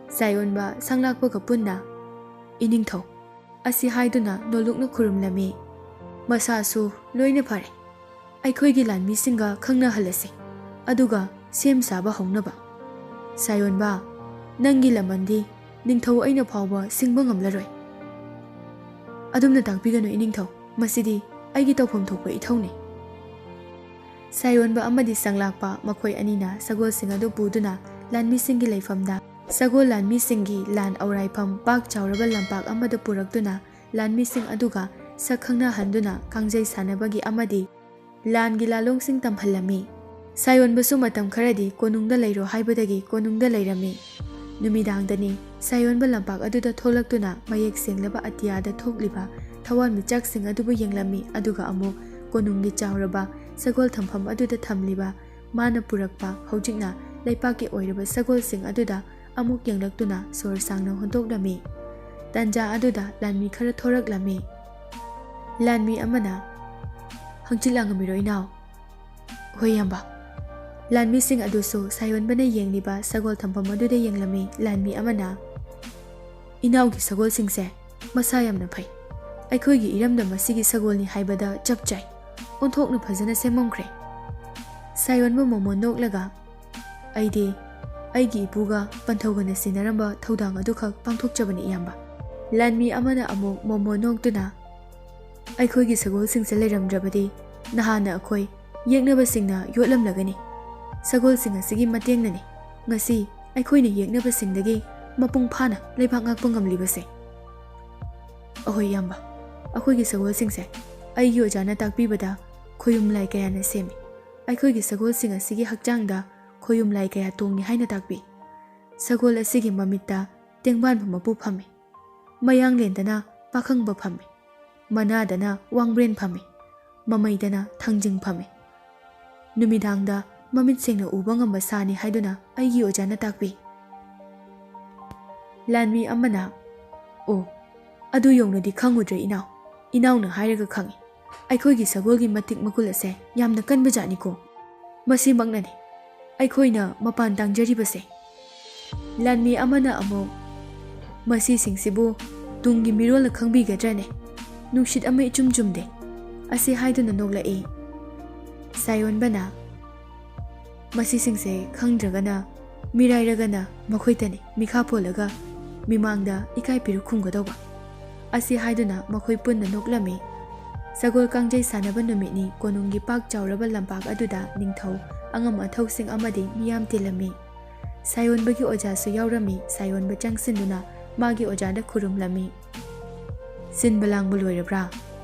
ꯁꯥꯌꯣꯟꯕ ꯁꯪꯂꯥꯛꯄꯒ ꯄꯨꯟꯅ, "ꯏꯅꯤꯡꯊꯧ" ꯑꯁꯤ ꯍꯥꯏꯗꯨꯅ ꯅꯣꯂꯨꯛꯅ ꯈꯨꯔꯨꯝꯂꯝꯃꯤ꯫ "ꯃꯁꯥꯁꯨ ꯂꯣꯏꯅ ꯐꯔꯦ꯫ ꯑꯩꯈꯣꯏꯒꯤ ꯂꯥꯟꯃꯤꯁꯤꯡꯒ ꯈꯪꯅꯍꯜꯂꯁꯤ, ꯑꯗꯨꯒ ꯁꯦꯝ ꯁꯥꯕ ꯍꯧꯅꯕ꯫ ꯁꯥꯌꯣꯟꯕ, ꯅꯪꯒꯤ ꯂꯃꯟꯗꯤ ꯅꯤꯡꯊꯧ ꯑꯩꯅ ꯐꯥꯎꯕ ꯁꯤꯡꯕ ꯉꯝꯂꯔꯣꯏ꯫" "ꯑꯗꯨꯝꯅ ꯇꯥꯛꯄꯤꯒꯅꯨ ꯏꯅꯤꯡꯊꯧ, ꯃꯁꯤꯗꯤ ꯑꯩꯒꯤ ꯇꯧꯐꯝ ꯊꯣꯛꯄ ꯏꯊꯧꯅꯤ꯫" ꯁꯥꯌꯣꯟꯕ ꯑꯃꯗꯤ ꯁꯪꯂꯥꯛꯄ ꯃꯈꯣꯏ ꯑꯅꯤꯅ ꯁꯒꯣꯜꯁꯤꯡ ꯑꯗꯨ ꯄꯨꯗꯨꯅ ꯂꯥꯟꯃꯤꯁꯤꯡꯒꯤ ꯂꯩꯐꯝꯗ ꯁꯒꯣꯜ ꯂꯥꯟꯃꯤꯁꯤꯡꯒꯤ ꯂꯥꯟ ꯑꯧꯔꯥꯏꯐꯝ ꯄꯥꯛ ꯆꯥꯎꯔꯕ ꯂꯝꯄꯥꯛ ꯑꯃꯗ ꯄꯨꯔꯛꯇꯨꯅ ꯂꯥꯟꯃꯤꯁꯤꯡ ꯑꯗꯨꯒ ꯁꯛ ꯈꯪꯅꯍꯟꯗꯨꯅ ꯀꯥꯡꯖꯩ ꯁꯥꯟꯅꯕꯒꯤ ꯑꯃꯗꯤ ꯂꯥꯟꯒꯤ ꯂꯥꯂꯣꯡꯁꯤꯡ ꯇꯝꯍꯜꯂꯝꯃꯤ꯫ ꯁꯥꯌꯣꯟꯕꯁꯨ ꯃꯇꯝ ꯈꯔꯗꯤ ꯀꯣꯅꯨꯡꯗ ꯂꯩꯔꯣ ꯍꯥꯏꯕꯗꯒꯤ ꯀꯣꯅꯨꯡꯗ ꯂꯩꯔꯝꯃꯤ꯫ ꯅꯨꯃꯤꯗꯥꯡꯗꯅꯤ ꯁꯥꯌꯣꯟꯕ ꯂꯝꯄꯥꯛ ꯑꯗꯨꯗ ꯊꯣꯛꯂꯛꯇꯨꯅ ꯃꯌꯦꯛ ꯁꯦꯡꯂꯕ ꯑꯇꯤꯌꯥꯗ ꯊꯣꯛꯂꯤꯕ ꯊꯋꯥꯟꯃꯤꯆꯥꯛꯁꯤꯡ ꯑꯗꯨꯕꯨ ꯌꯦꯡꯂꯝꯃꯤ, ꯑꯗꯨꯒ ꯑꯃꯨꯛ ꯀꯣꯅꯨꯡꯒꯤ ꯆꯥꯎꯔꯕ ꯁꯒꯣꯜ ꯊꯝꯐꯝ ꯑꯗꯨꯗ ꯊꯝꯂꯤꯕ ꯃꯥꯅ ꯄꯨꯔꯛꯄ ꯍꯧꯖꯤꯛꯅ ꯂꯩꯄꯥꯛꯀꯤ ꯑꯣꯏꯔꯕ ꯁꯒꯣꯜꯁꯤꯡ ꯑꯗꯨꯗ ꯑꯃꯨꯛ ꯌꯦꯡꯂꯛꯇꯨꯅ ꯁꯣꯔ ꯁꯥꯡꯅ ꯍꯣꯟꯗꯣꯛꯂꯝꯃꯤ꯫ ꯇꯟꯖꯥ ꯑꯗꯨꯗ ꯂꯥꯟꯃꯤ ꯈꯔ ꯊꯣꯔꯛꯂꯝꯃꯤ꯫ ꯂꯥꯟꯃꯤ ꯑꯃꯅ, "ꯍꯪꯆꯤꯠ ꯂꯥꯡꯉꯝꯃꯤꯔꯣ ꯏꯅꯥꯎ?" "ꯍꯣꯏ ꯏꯌꯥꯝꯕ꯫" ꯂꯥꯟꯃꯤꯁꯤꯡ ꯑꯗꯨꯁꯨ ꯁꯥꯌꯣꯟꯕꯅ ꯌꯦꯡꯂꯤꯕ ꯁꯒꯣꯜ ꯊꯝꯐꯝ ꯑꯗꯨꯗ ꯌꯦꯡꯂꯝꯃꯤ꯫ ꯂꯥꯟꯃꯤ ꯑꯃꯅ, "ꯏꯅꯥꯎꯒꯤ ꯁꯒꯣꯜꯁꯤꯡꯁꯦ ꯃꯁꯥ ꯌꯥꯝꯅ ꯐꯩ꯫ ꯑꯩꯈꯣꯏꯒꯤ ꯏꯔꯝꯗꯝ ꯑꯁꯤꯒꯤ ꯁꯒꯣꯜꯅꯤ ꯍꯥꯏꯕꯗ ꯆꯞ ꯆꯥꯏ꯫ ꯑꯣꯟꯊꯣꯛꯅ ꯐꯖꯅ ꯁꯦꯝꯃꯝꯈ꯭ꯔꯦ꯫" ꯁꯥꯌꯣꯟꯕ ꯃꯣꯃꯣꯟ ꯅꯣꯛꯂꯒ, "ꯑꯩꯗꯤ ꯑꯩꯒꯤ ꯏꯄꯨꯒ ꯄꯟꯊꯧꯒꯅ ꯁꯤꯟꯅꯔꯝꯕ ꯊꯧꯗꯥꯡ ꯑꯗꯨꯈꯛ ꯄꯥꯡꯊꯣꯛꯆꯕꯅꯤ ꯏꯌꯥꯝꯕ꯫" ꯂꯥꯟꯃꯤ ꯑꯃꯅ ꯑꯃꯨꯛ ꯃꯣꯃꯣꯟ ꯅꯣꯛꯇꯨꯅ, "ꯑꯩꯈꯣꯏꯒꯤ ꯁꯒꯣꯜꯁꯤꯡꯁꯦ ꯂꯩꯔꯝꯗ꯭ꯔꯕꯗꯤ ꯅꯍꯥꯟꯅ ꯑꯩꯈꯣꯏ ꯌꯦꯛꯅꯕꯁꯤꯡꯅ ꯌꯣꯠꯂꯝꯂꯒꯅꯤ꯫ ꯁꯒꯣꯜꯁꯤꯡ ꯑꯁꯤꯒꯤ ꯃꯇꯦꯡꯅꯅꯤ ꯉꯁꯤ ꯑꯩꯈꯣꯏꯅ ꯌꯦꯛꯅꯕꯁꯤꯡꯗꯒꯤ ꯃꯄꯨꯡ ꯐꯥꯅ ꯂꯩꯕꯥꯛ ꯉꯥꯛꯄ ꯉꯝꯂꯤꯕꯁꯦ꯫" "ꯑꯍꯣꯏ ꯏꯌꯥꯝꯕ, ꯑꯩꯈꯣꯏꯒꯤ ꯁꯒꯣꯜꯁꯤꯡꯁꯦ ꯑꯩꯒꯤ ꯑꯣꯖꯥꯅ ꯇꯥꯛꯄꯤꯕꯗ ꯈꯣꯌꯨꯝ ꯂꯥꯏ ꯀꯌꯥꯅ ꯁꯦꯝꯃꯤ꯫ ꯑꯩꯈꯣꯏꯒꯤ ꯁꯒꯣꯜꯁꯤꯡ ꯑꯁꯤꯒꯤ ꯍꯛꯆꯥꯡꯗ ꯈꯣꯌꯨꯝ ꯂꯥꯏ ꯀꯌꯥ ꯇꯣꯡꯏ ꯍꯥꯏꯅ ꯇꯥꯛꯄꯤ꯫ ꯁꯒꯣꯜ ꯑꯁꯤꯒꯤ ꯃꯃꯤꯠꯇ ꯇꯦꯡꯕꯥꯟꯕ ꯃꯄꯨ ꯐꯝꯃꯤ꯫ ꯃꯌꯥꯡꯂꯦꯟꯗꯅ ꯄꯥꯈꯪꯕ ꯐꯝꯃꯤ꯫ ꯃꯅꯥꯗꯅ ꯋꯥꯡꯕ꯭ꯔꯦꯟ ꯐꯝꯃꯤ꯫ ꯃꯃꯩꯗꯅ ꯊꯥꯡꯖꯤꯡ ꯐꯝꯃꯤ꯫ ꯅꯨꯃꯤꯗꯥꯡꯗ ꯃꯃꯤꯠ ꯁꯦꯡꯅ ꯎꯕ ꯉꯝꯕ ꯁꯥꯅꯤ ꯍꯥꯏꯗꯨꯅ ꯑꯩꯒꯤ ꯑꯣꯖꯥꯅ ꯇꯥꯛꯄꯤ꯫" ꯂꯥꯟꯃꯤ ꯑꯃꯅ, "ꯑꯣ, ꯑꯗꯨ ꯌꯧꯅꯗꯤ ꯈꯪꯉꯨꯗ꯭ꯔꯦ ꯏꯅꯥꯎ꯫ ꯏꯅꯥꯎꯅ ꯍꯥꯏꯔꯒ ꯈꯪꯉꯤ꯫ ꯑꯩꯈꯣꯏꯒꯤ ꯁꯒꯣꯜꯒꯤ ꯃꯇꯤꯛ ꯃꯒꯨꯜ ꯑꯁꯦ ꯌꯥꯝꯅ ꯀꯟꯕꯖꯥꯠꯅꯤꯀꯣ꯫ ꯃꯁꯤꯃꯛꯅꯅꯤ ꯑꯩꯈꯣꯏꯅ ꯃꯄꯥꯟ ꯇꯥꯡꯖꯔꯤꯕꯁꯦ꯫" ꯂꯥꯟꯃꯤ ꯑꯃꯅ ꯑꯃꯨꯛ, "ꯃꯁꯤꯁꯤꯡꯁꯤꯕꯨ ꯇꯨꯡꯒꯤ ꯃꯤꯔꯣꯜꯅ ꯈꯪꯕꯤꯒꯗ꯭ꯔꯅꯦ? ꯅꯨꯡꯁꯤꯠ ꯑꯃ ꯏꯆꯨꯝ ꯆꯨꯝꯗꯦ" ꯑꯁꯤ ꯍꯥꯏꯗꯨꯅ ꯅꯣꯛꯂꯛꯏ꯫ ꯁꯥꯌꯣꯟꯕꯅ, "ꯃꯁꯤꯁꯤꯡꯁꯦ ꯈꯪꯗ꯭ꯔꯒꯅ, ꯃꯤꯔꯥꯏꯔꯒꯅ ꯃꯈꯣꯏꯇꯅꯤ ꯃꯤꯈꯥ ꯄꯣꯜꯂꯒ ꯃꯤꯃꯥꯡꯗ ꯏꯀꯥꯏ ꯄꯤꯔꯨꯛ ꯈꯨꯝꯒꯗꯧꯕ" ꯑꯁꯤ ꯍꯥꯏꯗꯨꯅ ꯃꯈꯣꯏ ꯄꯨꯟꯅ ꯅꯣꯛꯂꯝꯃꯤ꯫ ꯁꯒꯣꯜ ꯀꯥꯡꯖꯩ ꯁꯥꯟꯅꯕ ꯅꯨꯃꯤꯠꯅꯤ꯫ ꯀꯣꯅꯨꯡꯒꯤ ꯄꯥꯛ ꯆꯥꯎꯔꯕ ꯂꯝꯄꯥꯛ ꯑꯗꯨꯗ ꯅꯤꯡꯊꯧ, ꯑꯉꯝ ꯑꯊꯧꯁꯤꯡ ꯑꯃꯗꯤ ꯃꯤꯌꯥꯝ ꯇꯤꯜꯂꯝꯃꯤ꯫ ꯁꯥꯌꯣꯟꯕꯒꯤ ꯑꯣꯖꯥꯁꯨ ꯌꯥꯎꯔꯝꯃꯤ꯫ ꯁꯥꯌꯣꯟꯕ ꯆꯪꯁꯤꯟꯗꯨꯅ ꯃꯥꯒꯤ ꯑꯣꯖꯥꯗ ꯈꯨꯔꯨꯝꯂꯝꯃꯤ꯫ "ꯁꯤꯟꯕ ꯂꯥꯡꯕ ꯂꯣꯏꯔꯕ꯭ꯔꯥ?"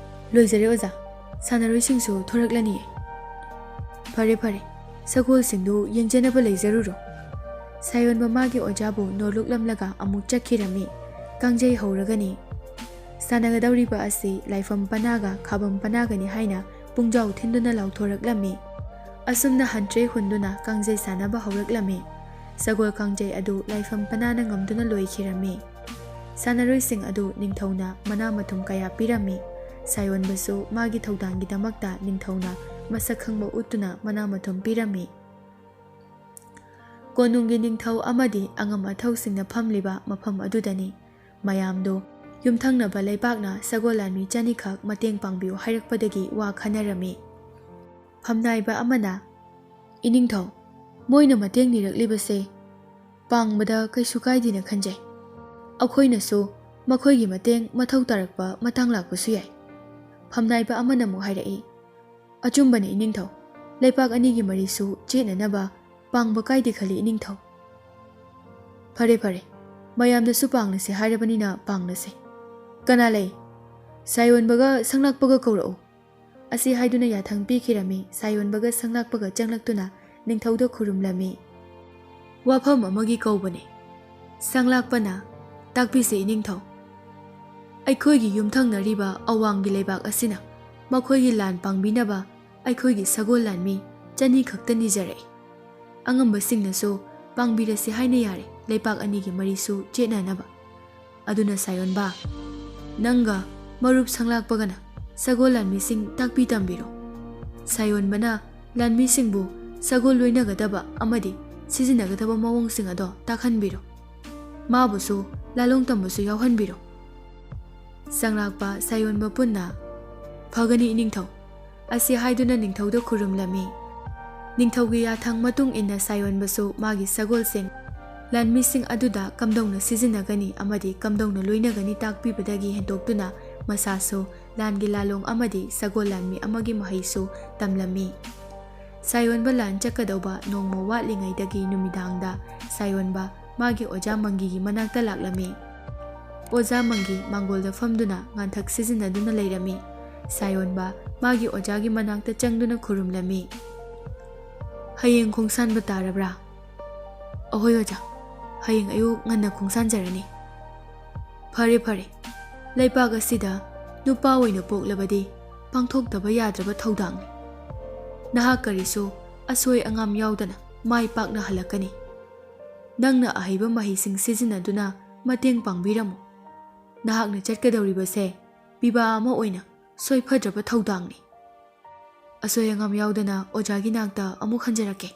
"ꯂꯣꯏꯖꯔꯦ ꯑꯣꯖꯥ꯫ ꯁꯥꯟꯅꯔꯣꯏꯁꯤꯡꯁꯨ ꯊꯣꯔꯛꯂꯅꯤꯌꯦ꯫" "ꯐꯔꯦ ꯐꯔꯦ, ꯁꯒꯣꯜꯁꯤꯡꯗꯨ ꯌꯦꯡꯖꯅꯕ ꯂꯩꯖꯔꯨꯔꯣ꯫" ꯁꯥꯌꯣꯟꯕ ꯃꯥꯒꯤ ꯑꯣꯖꯥꯕꯨ ꯅꯣꯂꯨꯛꯂꯝꯂꯒ ꯑꯃꯨꯛ ꯆꯠꯈꯤꯔꯝꯃꯤ꯫ ꯀꯥꯡꯖꯩ ꯍꯧꯔꯒꯅꯤ꯫ ꯁꯥꯟꯅꯒꯗꯧꯔꯤꯕ ꯑꯁꯤ ꯂꯥꯏꯐꯝ ꯄꯅꯥꯒ ꯈꯥꯕꯝ ꯄꯅꯥꯒꯅꯤ ꯍꯥꯏꯅ ꯄꯨꯡꯖꯥꯎ ꯊꯤꯟꯗꯨꯅ ꯂꯥꯎꯊꯣꯔꯛꯂꯝꯃꯤ꯫ ꯑꯁꯨꯝꯅ ꯍꯟꯇ꯭ꯔꯦ ꯍꯨꯟꯗꯨꯅ ꯀꯥꯡꯖꯩ ꯁꯥꯟꯅꯕ ꯍꯧꯔꯛꯂꯝꯃꯤ꯫ ꯁꯒꯣꯜ ꯀꯥꯡꯖꯩ ꯑꯗꯨ ꯂꯥꯏꯐꯝ ꯄꯅꯥꯅ ꯉꯝꯗꯨꯅ ꯂꯣꯏꯈꯤꯔꯝꯃꯤ꯫ ꯁꯥꯟꯅꯔꯣꯏꯁꯤꯡ ꯑꯗꯨ ꯅꯤꯡꯊꯧꯅ ꯃꯅꯥ ꯃꯊꯨꯝ ꯀꯌꯥ ꯄꯤꯔꯝꯃꯤ꯫ ꯁꯥꯌꯣꯟꯕꯁꯨ ꯃꯥꯒꯤ ꯊꯧꯗꯥꯡꯒꯤꯗꯃꯛꯇ ꯅꯤꯡꯊꯧꯅ ꯃꯁꯛ ꯈꯪꯕ ꯎꯠꯇꯨꯅ ꯃꯅꯥ ꯃꯊꯨꯝ ꯄꯤꯔꯝꯃꯤ꯫ ꯀꯣꯅꯨꯡꯒꯤ ꯅꯤꯡꯊꯧ ꯑꯃꯗꯤ ꯑꯉꯝ ꯑꯊꯧꯁꯤꯡꯅ ꯐꯝꯂꯤꯕ ꯃꯐꯝ ꯑꯗꯨꯗꯅꯤ꯫ ꯃꯌꯥꯝꯗꯨ ꯌꯨꯝꯊꯪꯅꯕ ꯂꯩꯄꯥꯛꯅ ꯁꯒꯣꯜ ꯂꯥꯟꯃꯤ ꯆꯅꯤꯈꯛ ꯃꯇꯦꯡ ꯄꯥꯡꯕꯤꯌꯨ ꯍꯥꯏꯔꯛꯄꯗꯒꯤ ꯋꯥ ꯈꯟꯅꯔꯝꯃꯤ꯫ ꯐꯝꯅꯥꯏꯕ ꯑꯃꯅ, "ꯏꯅꯤꯡꯊꯧ, ꯃꯣꯏꯅ ꯃꯇꯦꯡ ꯅꯤꯔꯛꯂꯤꯕꯁꯦ ꯄꯥꯡꯕꯗ ꯀꯩꯁꯨ ꯀꯥꯏꯗꯦꯅ ꯈꯟꯖꯩ꯫ ꯑꯩꯈꯣꯏꯅꯁꯨ ꯃꯈꯣꯏꯒꯤ ꯃꯇꯦꯡ ꯃꯊꯧ ꯇꯥꯔꯛꯄ ꯃꯇꯥꯡ ꯂꯥꯛꯄꯁꯨ ꯌꯥꯏ꯫" ꯐꯝꯅꯥꯏꯕ ꯑꯃꯅ ꯑꯃꯨꯛ ꯍꯥꯏꯔꯛꯏ, "ꯑꯆꯨꯝꯕꯅꯤ ꯏꯅꯤꯡꯊꯧ, ꯂꯩꯄꯥꯛ ꯑꯅꯤꯒꯤ ꯃꯔꯤꯁꯨ ꯆꯦꯠꯅꯅꯕ ꯄꯥꯡꯕ ꯀꯥꯏꯗꯦ ꯈꯜꯂꯤ ꯏꯅꯤꯡꯊꯧ꯫" "ꯐꯔꯦ ꯐꯔꯦ, ꯃꯌꯥꯝꯅꯁꯨ ꯄꯥꯡꯂꯁꯦ ꯍꯥꯏꯔꯕꯅꯤꯅ ꯄꯥꯡꯂꯁꯦ꯫ ꯀꯅꯥ ꯂꯩ? ꯁꯥꯌꯣꯟꯕꯒ ꯁꯪꯂꯥꯛꯄꯒ ꯀꯧꯔꯛꯎ꯫" ꯑꯁꯤ ꯍꯥꯏꯗꯨꯅ ꯌꯥꯊꯪ ꯄꯤꯈꯤꯔꯝꯃꯤ꯫ ꯁꯥꯌꯣꯟꯕꯒ ꯁꯪꯂꯥꯛꯄꯒ ꯆꯪꯂꯛꯇꯨꯅ ꯅꯤꯡꯊꯧꯗ ꯈꯨꯔꯨꯝꯂꯝꯃꯤ꯫ "ꯋꯥꯐꯝ ꯑꯃꯒꯤ ꯀꯧꯕꯅꯤ꯫" ꯁꯪꯂꯥꯛꯄꯅ, "ꯇꯥꯛꯄꯤꯁꯦ ꯏꯅꯤꯡꯊꯧ꯫" "ꯑꯩꯈꯣꯏꯒꯤ ꯌꯨꯝꯊꯪꯅꯔꯤꯕ ꯑꯋꯥꯡꯒꯤ ꯂꯩꯕꯥꯛ ꯑꯁꯤꯅ ꯃꯈꯣꯏꯒꯤ ꯂꯥꯟ ꯄꯥꯡꯕꯤꯅꯕ ꯑꯩꯈꯣꯏꯒꯤ ꯁꯒꯣꯜ ꯂꯥꯟꯃꯤ ꯆꯅꯤ ꯈꯛꯇ ꯅꯤꯖꯔꯛꯏ꯫ ꯑꯉꯝꯕꯁꯤꯡꯅꯁꯨ ꯄꯥꯡꯕꯤꯔꯁꯤ ꯍꯥꯏꯅ ꯌꯥꯔꯦ, ꯂꯩꯄꯥꯛ ꯑꯅꯤꯒꯤ ꯃꯔꯤꯁꯨ ꯆꯦꯠꯅꯅꯕ꯫ ꯑꯗꯨꯅ ꯁꯥꯌꯣꯟꯕ, ꯅꯪꯒ ꯃꯔꯨꯞ ꯁꯪꯂꯥꯛꯄꯒꯅ ꯁꯒꯣꯜ ꯂꯥꯟꯃꯤꯁꯤꯡ ꯇꯥꯛꯄꯤ ꯇꯝꯕꯤꯔꯣ꯫ ꯁꯥꯌꯣꯟꯕꯅ ꯂꯥꯟꯃꯤꯁꯤꯡꯕꯨ ꯁꯒꯣꯜ ꯂꯣꯏꯅꯒꯗꯕ ꯑꯃꯗꯤ ꯁꯤꯖꯤꯟꯅꯒꯗꯕ ꯃꯑꯣꯡꯁꯤꯡ ꯑꯗꯣ ꯇꯥꯛꯍꯟꯕꯤꯔꯣ꯫ ꯃꯥꯕꯨꯁꯨ ꯂꯥꯂꯣꯡ ꯇꯝꯕꯁꯨ ꯌꯥꯎꯍꯟꯕꯤꯔꯣ꯫" ꯁꯪꯂꯥꯛꯄ ꯁꯥꯌꯣꯟꯕ ꯄꯨꯟꯅ, "ꯐꯒꯅꯤ ꯏꯅꯤꯡꯊꯧ꯫" ꯑꯁꯤ ꯍꯥꯏꯗꯨꯅ ꯅꯤꯡꯊꯧꯗ ꯈꯨꯔꯨꯝꯂꯝꯃꯤ꯫ ꯅꯤꯡꯊꯧꯒꯤ ꯌꯥꯊꯪ ꯃꯇꯨꯡ ꯏꯟꯅ ꯁꯥꯌꯣꯟꯕꯁꯨ ꯃꯥꯒꯤ ꯁꯒꯣꯜꯁꯤꯡ ꯂꯥꯟꯃꯤꯁꯤꯡ ꯑꯗꯨꯗ ꯀꯝꯗꯧꯅ ꯁꯤꯖꯤꯟꯅꯒꯅꯤ ꯑꯃꯗꯤ ꯀꯝꯗꯧꯅ ꯂꯣꯏꯅꯒꯅꯤ ꯇꯥꯛꯄꯤꯕꯗꯒꯤ ꯍꯦꯟꯗꯣꯛꯇꯨꯅ ꯃꯁꯥꯁꯨ ꯂꯥꯟꯒꯤ ꯂꯥꯂꯣꯡ ꯑꯃꯗꯤ ꯁꯒꯣꯜ ꯂꯥꯟꯃꯤ ꯑꯃꯒꯤ ꯃꯍꯩꯁꯨ ꯇꯝꯂꯝꯃꯤ꯫ ꯁꯥꯌꯣꯟꯕ ꯂꯥꯟ ꯆꯠꯀꯗꯧꯕ ꯅꯣꯡꯃ ꯋꯥꯠꯂꯤꯉꯩꯗꯒꯤ ꯅꯨꯃꯤꯗꯥꯡꯗ ꯁꯥꯌꯣꯟꯕ ꯃꯥꯒꯤ ꯑꯣꯖꯥ ꯃꯪꯒꯤꯒꯤ ꯃꯅꯥꯛꯇ ꯂꯥꯛꯂꯝꯃꯤ꯫ ꯑꯣꯖꯥ ꯃꯪꯒꯤ ꯃꯥꯡꯒꯣꯜꯗ ꯐꯝꯗꯨꯅ ꯉꯥꯟꯊꯛ ꯁꯤꯖꯤꯟꯅꯗꯨꯅ ꯂꯩꯔꯝꯃꯤ꯫ ꯁꯥꯌꯣꯟꯕ ꯃꯥꯒꯤ ꯑꯣꯖꯥꯒꯤ ꯃꯅꯥꯛꯇ ꯆꯪꯗꯨꯅ ꯈꯨꯔꯨꯝꯂꯝꯃꯤ꯫ "ꯍꯌꯦꯡ ꯈꯣꯡꯁꯥꯟꯕ ꯇꯥꯔꯕ꯭ꯔꯥ?" "ꯑꯍꯣꯏ ꯑꯣꯖꯥ, ꯍꯌꯦꯡ ꯑꯌꯨꯛ ꯉꯟꯅ ꯈꯣꯡꯁꯥꯟꯖꯔꯅꯤ꯫" "ꯐꯔꯦ ꯐꯔꯦ, ꯂꯩꯄꯥꯛ ꯑꯁꯤꯗ ꯅꯨꯄꯥ ꯑꯣꯏꯅ ꯄꯣꯛꯂꯕꯗꯤ ꯄꯥꯡꯊꯣꯛꯇꯕ ꯌꯥꯗ꯭ꯔꯕ ꯊꯧꯗꯥꯡꯅꯤ꯫ ꯅꯍꯥꯛ ꯀꯔꯤꯁꯨ ꯑꯁꯣꯏ ꯑꯉꯥꯝ ꯌꯥꯎꯗꯅ ꯃꯥꯏ ꯄꯥꯛꯅ ꯍꯜꯂꯛꯀꯅꯤ꯫ ꯅꯪꯅ ꯑꯍꯩꯕ ꯃꯍꯩꯁꯤꯡ ꯁꯤꯖꯤꯟꯅꯗꯨꯅ ꯃꯇꯦꯡ ꯄꯥꯡꯕꯤꯔꯝꯃꯨ꯫ ꯅꯍꯥꯛꯅ ꯆꯠꯀꯗꯧꯔꯤꯕꯁꯦ ꯄꯤꯕꯥ ꯑꯃ ꯑꯣꯏꯅ ꯁꯣꯏꯐꯗ꯭ꯔꯕ ꯊꯧꯗꯥꯡꯅꯤ꯫ ꯑꯁꯣꯏ ꯑꯉꯥꯝ ꯌꯥꯎꯗꯅ ꯑꯣꯖꯥꯒꯤ ꯅꯥꯛꯇ ꯑꯃꯨꯛ ꯍꯟꯖꯔꯛꯀꯦ꯫"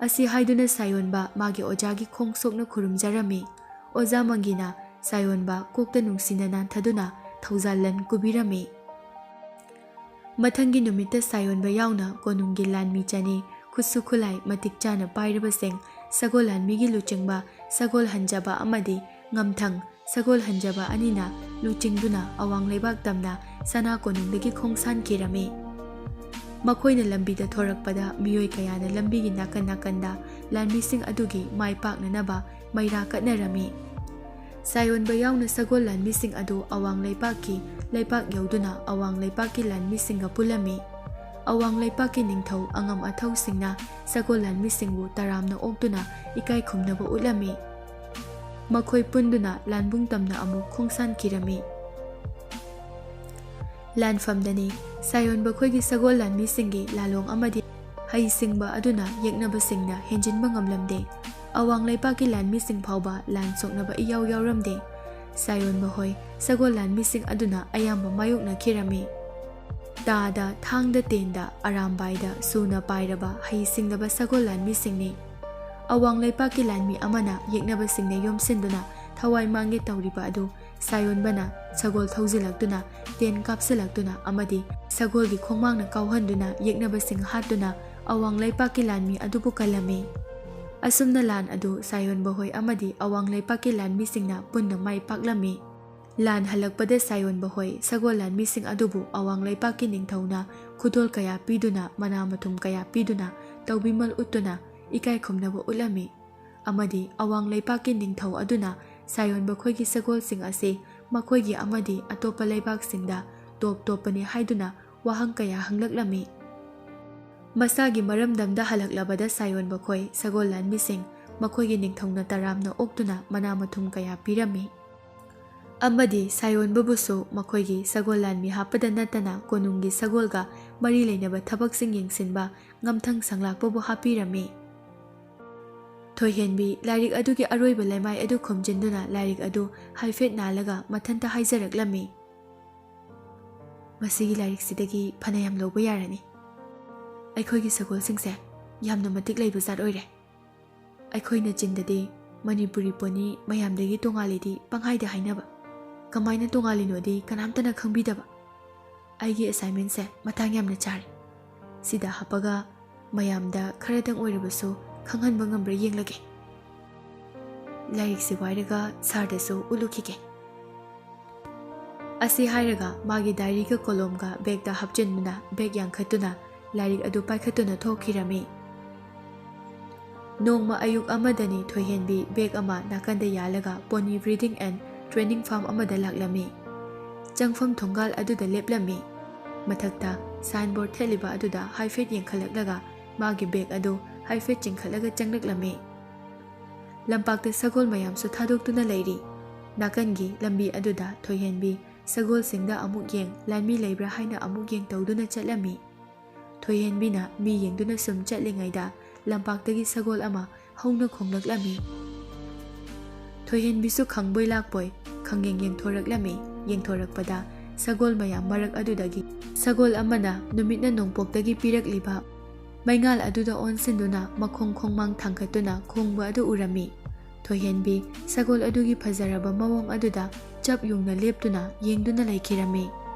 ꯑꯁꯤ ꯍꯥꯏꯗꯨꯅ ꯁꯥꯌꯣꯟꯕ ꯃꯥꯒꯤ ꯑꯣꯖꯥꯒꯤ ꯈꯣꯡ ꯁꯣꯛꯅ ꯈꯨꯔꯨꯝꯖꯔꯝꯃꯤ꯫ ꯑꯣꯖꯥ ꯃꯪꯒꯤꯅ ꯁꯥꯌꯣꯟꯕ ꯀꯣꯛꯇ ꯅꯨꯡꯁꯤꯅ ꯅꯥꯟꯊꯗꯨꯅ ꯊꯧꯖꯥꯜ ꯂꯟ ꯀꯨꯕꯤꯔꯝꯃꯤ꯫ ꯃꯊꯪꯒꯤ ꯅꯨꯃꯤꯠꯇ ꯁꯥꯌꯣꯟꯕ ꯌꯥꯎꯅ ꯀꯣꯅꯨꯡꯒꯤ ꯂꯥꯟꯃꯤ ꯆꯅꯤ, ꯈꯨꯠꯁꯨ ꯈꯨꯠꯂꯥꯏ ꯃꯇꯤꯛ ꯆꯥꯅ ꯄꯥꯏꯔꯕꯁꯤꯡ, ꯁꯒꯣꯜ ꯂꯥꯟꯃꯤꯒꯤ ꯂꯨꯆꯤꯡꯕ ꯁꯒꯣꯜ ꯍꯟꯖꯕ ꯑꯃꯗꯤ ꯉꯝꯊꯪ ꯁꯒꯣꯜ ꯍꯟꯖꯕ ꯑꯅꯤꯅ ꯂꯨꯆꯤꯡꯗꯨꯅ ꯑꯋꯥꯡ ꯂꯩꯕꯥꯛ ꯇꯝꯅ ꯁꯅꯥ ꯀꯣꯅꯨꯡꯗꯒꯤ ꯈꯣꯡꯁꯥꯟꯈꯤꯔꯝꯃꯤ꯫ ꯃꯈꯣꯏꯅ ꯂꯝꯕꯤꯗ ꯊꯣꯔꯛꯄꯗ ꯃꯤꯑꯣꯏ ꯀꯌꯥꯅ ꯂꯝꯕꯤꯒꯤ ꯅꯥꯀꯟ ꯅꯥꯀꯟꯗ ꯂꯥꯟꯃꯤꯁꯤꯡ ꯑꯗꯨꯒꯤ ꯃꯥꯏ ꯄꯥꯛꯅꯅꯕ ꯃꯩꯔꯥ ꯀꯠꯅꯔꯝꯃꯤ꯫ ꯁꯥꯌꯣꯟꯕ ꯌꯥꯎꯅ ꯁꯒꯣꯜ ꯂꯥꯟꯃꯤꯁꯤꯡ ꯑꯗꯨ ꯑꯋꯥꯡ ꯂꯩꯄꯥꯛꯀꯤ ꯂꯩꯄꯥꯛ ꯌꯧꯗꯨꯅ ꯑꯋꯥꯡ ꯂꯩꯄꯥꯛꯀꯤ ꯂꯥꯟꯃꯤꯁꯤꯡꯒ ꯄꯨꯜꯂꯝꯃꯤ꯫ ꯑꯋꯥꯡ ꯂꯩꯄꯥꯛꯀꯤ ꯅꯤꯡꯊꯧ ꯑꯉꯝ ꯑꯊꯧꯁꯤꯡꯅ ꯁꯒꯣꯜ ꯂꯥꯟꯃꯤꯁꯤꯡꯕꯨ ꯇꯔꯥꯝꯅ ꯑꯣꯛꯇꯨꯅ ꯏꯀꯥꯏ ꯈꯨꯝꯅꯕ ꯎꯠꯂꯝꯃꯤ꯫ ꯃꯈꯣꯏ ꯄꯨꯟꯗꯨꯅ ꯂꯥꯟꯕꯨꯡ ꯇꯝꯅ ꯑꯃꯨꯛ ꯈꯣꯡꯁꯥꯟꯈꯤꯔꯝꯃꯤ꯫ ꯂꯥꯟꯐꯝꯗꯅꯤ ꯁꯥꯌꯣꯟꯕ ꯈꯣꯏꯒꯤ ꯁꯒꯣꯜ ꯂꯥꯟꯃꯤꯁꯤꯡꯒꯤ ꯂꯥꯂꯣꯡ ꯑꯃꯗꯤ ꯍꯩꯁꯤꯡꯕ ꯑꯗꯨꯅ ꯌꯦꯛꯅꯕꯁꯤꯡꯅ ꯍꯦꯟꯖꯤꯟꯕ ꯉꯝꯂꯝꯗꯦ꯫ ꯑꯋꯥꯡ ꯂꯩꯄꯥꯛꯀꯤ ꯂꯥꯟꯃꯤꯁꯤꯡ ꯐꯥꯎꯕ ꯂꯥꯟ ꯁꯣꯛꯅꯕ ꯏꯌꯥꯎ ꯌꯥꯎꯔꯝꯗꯦ꯫ ꯁꯥꯌꯣꯟꯕ ꯍꯣꯏ ꯁꯒꯣꯜ ꯂꯥꯟꯃꯤꯁꯤꯡ ꯑꯗꯨꯅ ꯑꯌꯥꯝꯕ ꯃꯥꯌꯣꯛꯅꯈꯤꯔꯝꯃꯤ꯫ ꯇꯥꯗ, ꯊꯥꯡꯗ, ꯇꯦꯟꯗ, ꯑꯔꯥꯝꯕꯥꯏꯗ ꯁꯨꯅ ꯄꯥꯏꯔꯕ ꯍꯩꯁꯤꯡꯂꯕ ꯁꯒꯣꯜ ꯂꯥꯟꯃꯤꯁꯤꯡꯅꯤ꯫ ꯑꯋꯥꯡ ꯂꯩꯄꯥꯛꯀꯤ ꯂꯥꯟꯃꯤ ꯑꯃꯅ ꯌꯦꯛꯅꯕꯁꯤꯡꯅ ꯌꯣꯝꯁꯤꯟꯗꯨꯅ ꯊꯋꯥꯏ ꯃꯥꯡꯒꯦ ꯇꯧꯔꯤꯕ ꯑꯗꯨ ꯁꯥꯌꯣꯟꯕꯅ ꯁꯒꯣꯜ ꯊꯧꯖꯤꯜꯂꯛꯇꯨꯅ, ꯇꯦꯟ ꯀꯥꯞꯁꯤꯜꯂꯛꯇꯨꯅ ꯑꯃꯗꯤ ꯁꯒꯣꯜꯒꯤ ꯈꯣꯡꯃꯥꯡꯅ ꯀꯥꯎꯍꯟꯗꯨꯅ ꯌꯦꯛꯅꯕꯁꯤꯡ ꯍꯥꯠꯇꯨꯅ ꯑꯋꯥꯡ ꯂꯩꯄꯥꯛꯀꯤ ꯂꯥꯟꯃꯤ ꯑꯗꯨꯕꯨ ꯀꯜꯂꯝꯃꯤ꯫ ꯑꯁꯨꯝꯅ ꯂꯥꯟ ꯑꯗꯨ ꯁꯥꯌꯣꯟꯕ ꯍꯣꯏ ꯑꯃꯗꯤ ꯑꯋꯥꯡ ꯂꯩꯄꯥꯛꯀꯤ ꯂꯥꯟꯃꯤꯁꯤꯡꯅ ꯄꯨꯟꯅ ꯃꯥꯏ ꯄꯥꯛꯂꯝꯃꯤ꯫ ꯂꯥꯟ ꯍꯜꯂꯛꯄꯗ ꯁꯥꯌꯣꯟꯕ ꯍꯣꯏ ꯁꯒꯣꯜ ꯂꯥꯟꯃꯤꯁꯤꯡ ꯑꯗꯨꯕꯨ ꯑꯋꯥꯡ ꯂꯩꯄꯥꯛꯀꯤ ꯅꯤꯡꯊꯧꯅ ꯈꯨꯗꯣꯜ ꯀꯌꯥ ꯄꯤꯗꯨꯅ, ꯃꯅꯥ ꯃꯊꯨꯝ ꯀꯌꯥ ꯄꯤꯗꯨꯅ, ꯇꯧꯕꯤꯃꯜ ꯎꯠꯇꯨꯅ ꯏꯀꯥꯏ ꯈꯨꯝꯅꯕ ꯎꯠꯂꯝꯃꯤ꯫ ꯑꯃꯗꯤ ꯑꯋꯥꯡ ꯂꯩꯄꯥꯛꯀꯤ ꯅꯤꯡꯊꯧ ꯑꯗꯨꯅ ꯁꯥꯌꯣꯟꯕ ꯈꯣꯏꯒꯤ ꯁꯒꯣꯜꯁꯤꯡ ꯑꯁꯤ ꯃꯈꯣꯏꯒꯤ ꯑꯃꯗꯤ ꯑꯇꯣꯞꯄ ꯂꯩꯕꯥꯛꯁꯤꯡꯗ ꯇꯣꯞ ꯇꯣꯞꯄꯅꯤ ꯍꯥꯏꯗꯨꯅ ꯋꯥꯍꯪ ꯀꯌꯥ ꯍꯪꯂꯛꯂꯝꯃꯤ꯫ ꯃꯁꯥꯒꯤ ꯃꯔꯝꯗꯝꯗ ꯍꯜꯂꯛꯂꯕꯗ ꯁꯥꯌꯣꯟꯕ ꯈꯣꯏ ꯁꯒꯣꯜ ꯂꯥꯟꯃꯤꯁꯤꯡ ꯃꯈꯣꯏꯒꯤ ꯅꯤꯡꯊꯧꯅ ꯇꯔꯥꯝꯅ ꯑꯣꯛꯇꯨꯅ ꯃꯅꯥ ꯃꯊꯨꯝ ꯀꯌꯥ ꯄꯤꯔꯝꯃꯤ꯫ ꯑꯃꯗꯤ ꯁꯥꯌꯣꯟꯕꯕꯨꯁꯨ ꯃꯈꯣꯏꯒꯤ ꯁꯒꯣꯜ ꯂꯥꯟꯃꯤ ꯍꯥꯞꯄꯗ ꯅꯠꯇꯅ ꯀꯣꯅꯨꯡꯒꯤ ꯁꯒꯣꯜꯒ ꯃꯔꯤ ꯂꯩꯅꯕ ꯊꯕꯛꯁꯤꯡ ꯌꯦꯡꯁꯤꯟꯕ ꯉꯝꯊꯪ ꯁꯪꯂꯥꯛꯄꯕꯨ ꯍꯥꯞꯄꯤꯔꯝꯃꯤ꯫ ꯊꯣꯏꯍꯦꯟꯕꯤ ꯂꯥꯏꯔꯤꯛ ꯑꯗꯨꯒꯤ ꯑꯔꯣꯏꯕ ꯂꯩꯃꯥꯏ ꯑꯗꯨ ꯈꯨꯝꯖꯤꯟꯗꯨꯅ ꯂꯥꯏꯔꯤꯛ ꯑꯗꯨ ꯍꯥꯏꯐꯦꯠ ꯅꯥꯜꯂꯒ ꯃꯊꯟꯇ ꯍꯥꯏꯖꯔꯛꯂꯝꯃꯤ꯫ ꯃꯁꯤꯒꯤ ꯂꯥꯏꯔꯤꯛꯁꯤꯗꯒꯤ ꯐꯅꯌꯥꯝ ꯂꯧꯕ ꯌꯥꯔꯅꯤ꯫ ꯑꯩꯈꯣꯏꯒꯤ ꯁꯒꯣꯜꯁꯤꯡꯁꯦ ꯌꯥꯝꯅ ꯃꯇꯤꯛ ꯂꯩꯕ ꯖꯥꯠ ꯑꯣꯏꯔꯦ꯫ ꯑꯩꯈꯣꯏꯅ ꯆꯤꯡꯗꯗꯤ ꯃꯅꯤꯄꯨꯔꯤ ꯄꯣꯅꯤ ꯃꯌꯥꯝꯗꯒꯤ ꯇꯣꯉꯥꯜꯂꯤꯗꯤ ꯄꯪꯍꯥꯏꯗ ꯍꯥꯏꯅꯕ꯫ ꯀꯃꯥꯏꯅ ꯇꯣꯉꯥꯜꯂꯤꯅꯣꯗꯤ ꯀꯅꯥꯝꯇꯅ ꯈꯪꯕꯤꯗꯕ꯫ ꯑꯩꯒꯤ ꯑꯦꯁꯥꯏꯟꯃꯦꯟꯁꯦ ꯃꯇꯥꯡ ꯌꯥꯝꯅ ꯆꯥꯔꯦ꯫ ꯁꯤꯗ ꯍꯥꯞꯄꯒ ꯃꯌꯥꯝꯗ ꯈꯔꯗꯪ ꯑꯣꯏꯔꯕꯁꯨ ꯈꯪꯍꯟꯕ ꯉꯝꯕ꯭ꯔꯥ ꯌꯦꯡꯂꯒꯦ꯫ ꯂꯥꯏꯔꯤꯛꯁꯤ ꯋꯥꯏꯔꯒ ꯁꯥꯔꯗꯁꯨ ꯎꯠꯂꯨꯈꯤꯒꯦ꯫ ꯑꯁꯤ ꯍꯥꯏꯔꯒ ꯃꯥꯒꯤ ꯗꯥꯏꯔꯤꯒ ꯀꯣꯂꯣꯝꯒ ꯕꯦꯒꯇ ꯍꯥꯞꯆꯤꯟꯗꯨꯅ ꯕꯦꯒ ꯌꯥꯡꯈꯠꯇꯨꯅ ꯂꯥꯏꯔꯤꯛ ꯑꯗꯨ ꯄꯥꯏꯈꯠꯇꯨꯅ ꯊꯣꯛꯈꯤꯔꯝꯃꯤ꯫ ꯅꯣꯡꯃ ꯑꯌꯨꯛ ꯑꯃꯗꯅꯤ ꯊꯣꯏꯍꯦꯟꯕꯤ ꯕꯦꯒ ꯑꯃ ꯅꯥꯀꯟꯗ ꯌꯥꯜꯂꯒ pony breeding and training farm ꯑꯃꯗ ꯂꯥꯛꯂꯝꯃꯤ꯫ ꯆꯪꯐꯝ ꯊꯣꯡꯒꯥꯜ ꯑꯗꯨꯗ ꯂꯦꯞꯂꯝꯃꯤ꯫ ꯃꯊꯛꯇ ꯁꯥꯏꯟꯕꯣꯔꯗ ꯊꯦꯠꯂꯤꯕ ꯑꯗꯨꯗ ꯍꯥꯏꯐꯦꯠ ꯌꯦꯡꯈꯠꯂꯛꯂꯒ ꯃꯥꯒꯤ ꯕꯦꯒ ꯑꯗꯨ ꯍꯥꯏꯐꯦꯠ ꯆꯤꯡꯈꯠꯂꯒ ꯆꯪꯂꯛꯂꯝꯃꯤ꯫ ꯂꯝꯄꯥꯛꯇ ꯁꯒꯣꯜ ꯃꯌꯥꯝꯁꯨ ꯊꯥꯗꯣꯛꯇꯨꯅ ꯂꯩꯔꯤ꯫ ꯅꯥꯀꯟꯒꯤ ꯂꯝꯕꯤ ꯑꯗꯨꯗ ꯊꯣꯏꯍꯦꯟꯕꯤ ꯁꯒꯣꯜꯁꯤꯡꯗ ꯑꯃꯨꯛ ꯌꯦꯡ, ꯂꯥꯟꯃꯤ ꯂꯩꯕ꯭ꯔꯥ ꯍꯥꯏꯅ ꯑꯃꯨꯛ ꯌꯦꯡ ꯇꯧꯗꯨꯅ ꯆꯠꯂꯝꯃꯤ꯫ ꯊꯣꯏꯍꯦꯟꯕꯤꯅ ꯃꯤ ꯌꯦꯡꯗꯨꯅ ꯁꯨꯝ ꯆꯠꯂꯤꯉꯩꯗ ꯂꯝꯄꯥꯛꯇꯒꯤ ꯁꯒꯣꯜ ꯑꯃ ꯍꯧꯅ ꯈꯣꯡꯂꯛꯂꯝꯃꯤ꯫ ꯊꯣꯏꯍꯦꯟꯕꯤꯁꯨ ꯈꯪꯕꯣꯏ ꯂꯥꯛꯄꯣꯏ ꯈꯪꯌꯦꯡ ꯌꯦꯡꯊꯣꯔꯛꯂꯝꯃꯤ꯫ ꯌꯦꯡꯊꯣꯔꯛꯄꯗ ꯁꯒꯣꯜ ꯃꯌꯥꯝ ꯃꯔꯛ ꯑꯗꯨꯗꯒꯤ ꯁꯒꯣꯜ ꯑꯃꯅ ꯅꯨꯃꯤꯠꯅ ꯅꯣꯡꯄꯣꯛꯇꯒꯤ ꯄꯤꯔꯛꯂꯤꯕ ꯃꯩꯉꯥꯜ ꯑꯗꯨꯗ ꯑꯣꯟꯁꯤꯟꯗꯨꯅ ꯃꯈꯣꯡ ꯈꯣꯡꯃꯥꯡ ꯊꯥꯡꯒꯠꯇꯨꯅ ꯈꯣꯡꯕ ꯑꯗꯨ ꯎꯔꯝꯃꯤ꯫ ꯊꯣꯏꯍꯦꯟꯕꯤ ꯁꯒꯣꯜ ꯑꯗꯨꯒꯤ ꯐꯖꯔꯕ ꯃꯑꯣꯡ ꯑꯗꯨꯗ ꯆꯞ ꯌꯨꯡꯅ ꯂꯦꯞꯇꯨꯅ ꯌꯦꯡꯗꯨꯅ ꯂꯩꯈꯤꯔꯝꯃꯤ꯫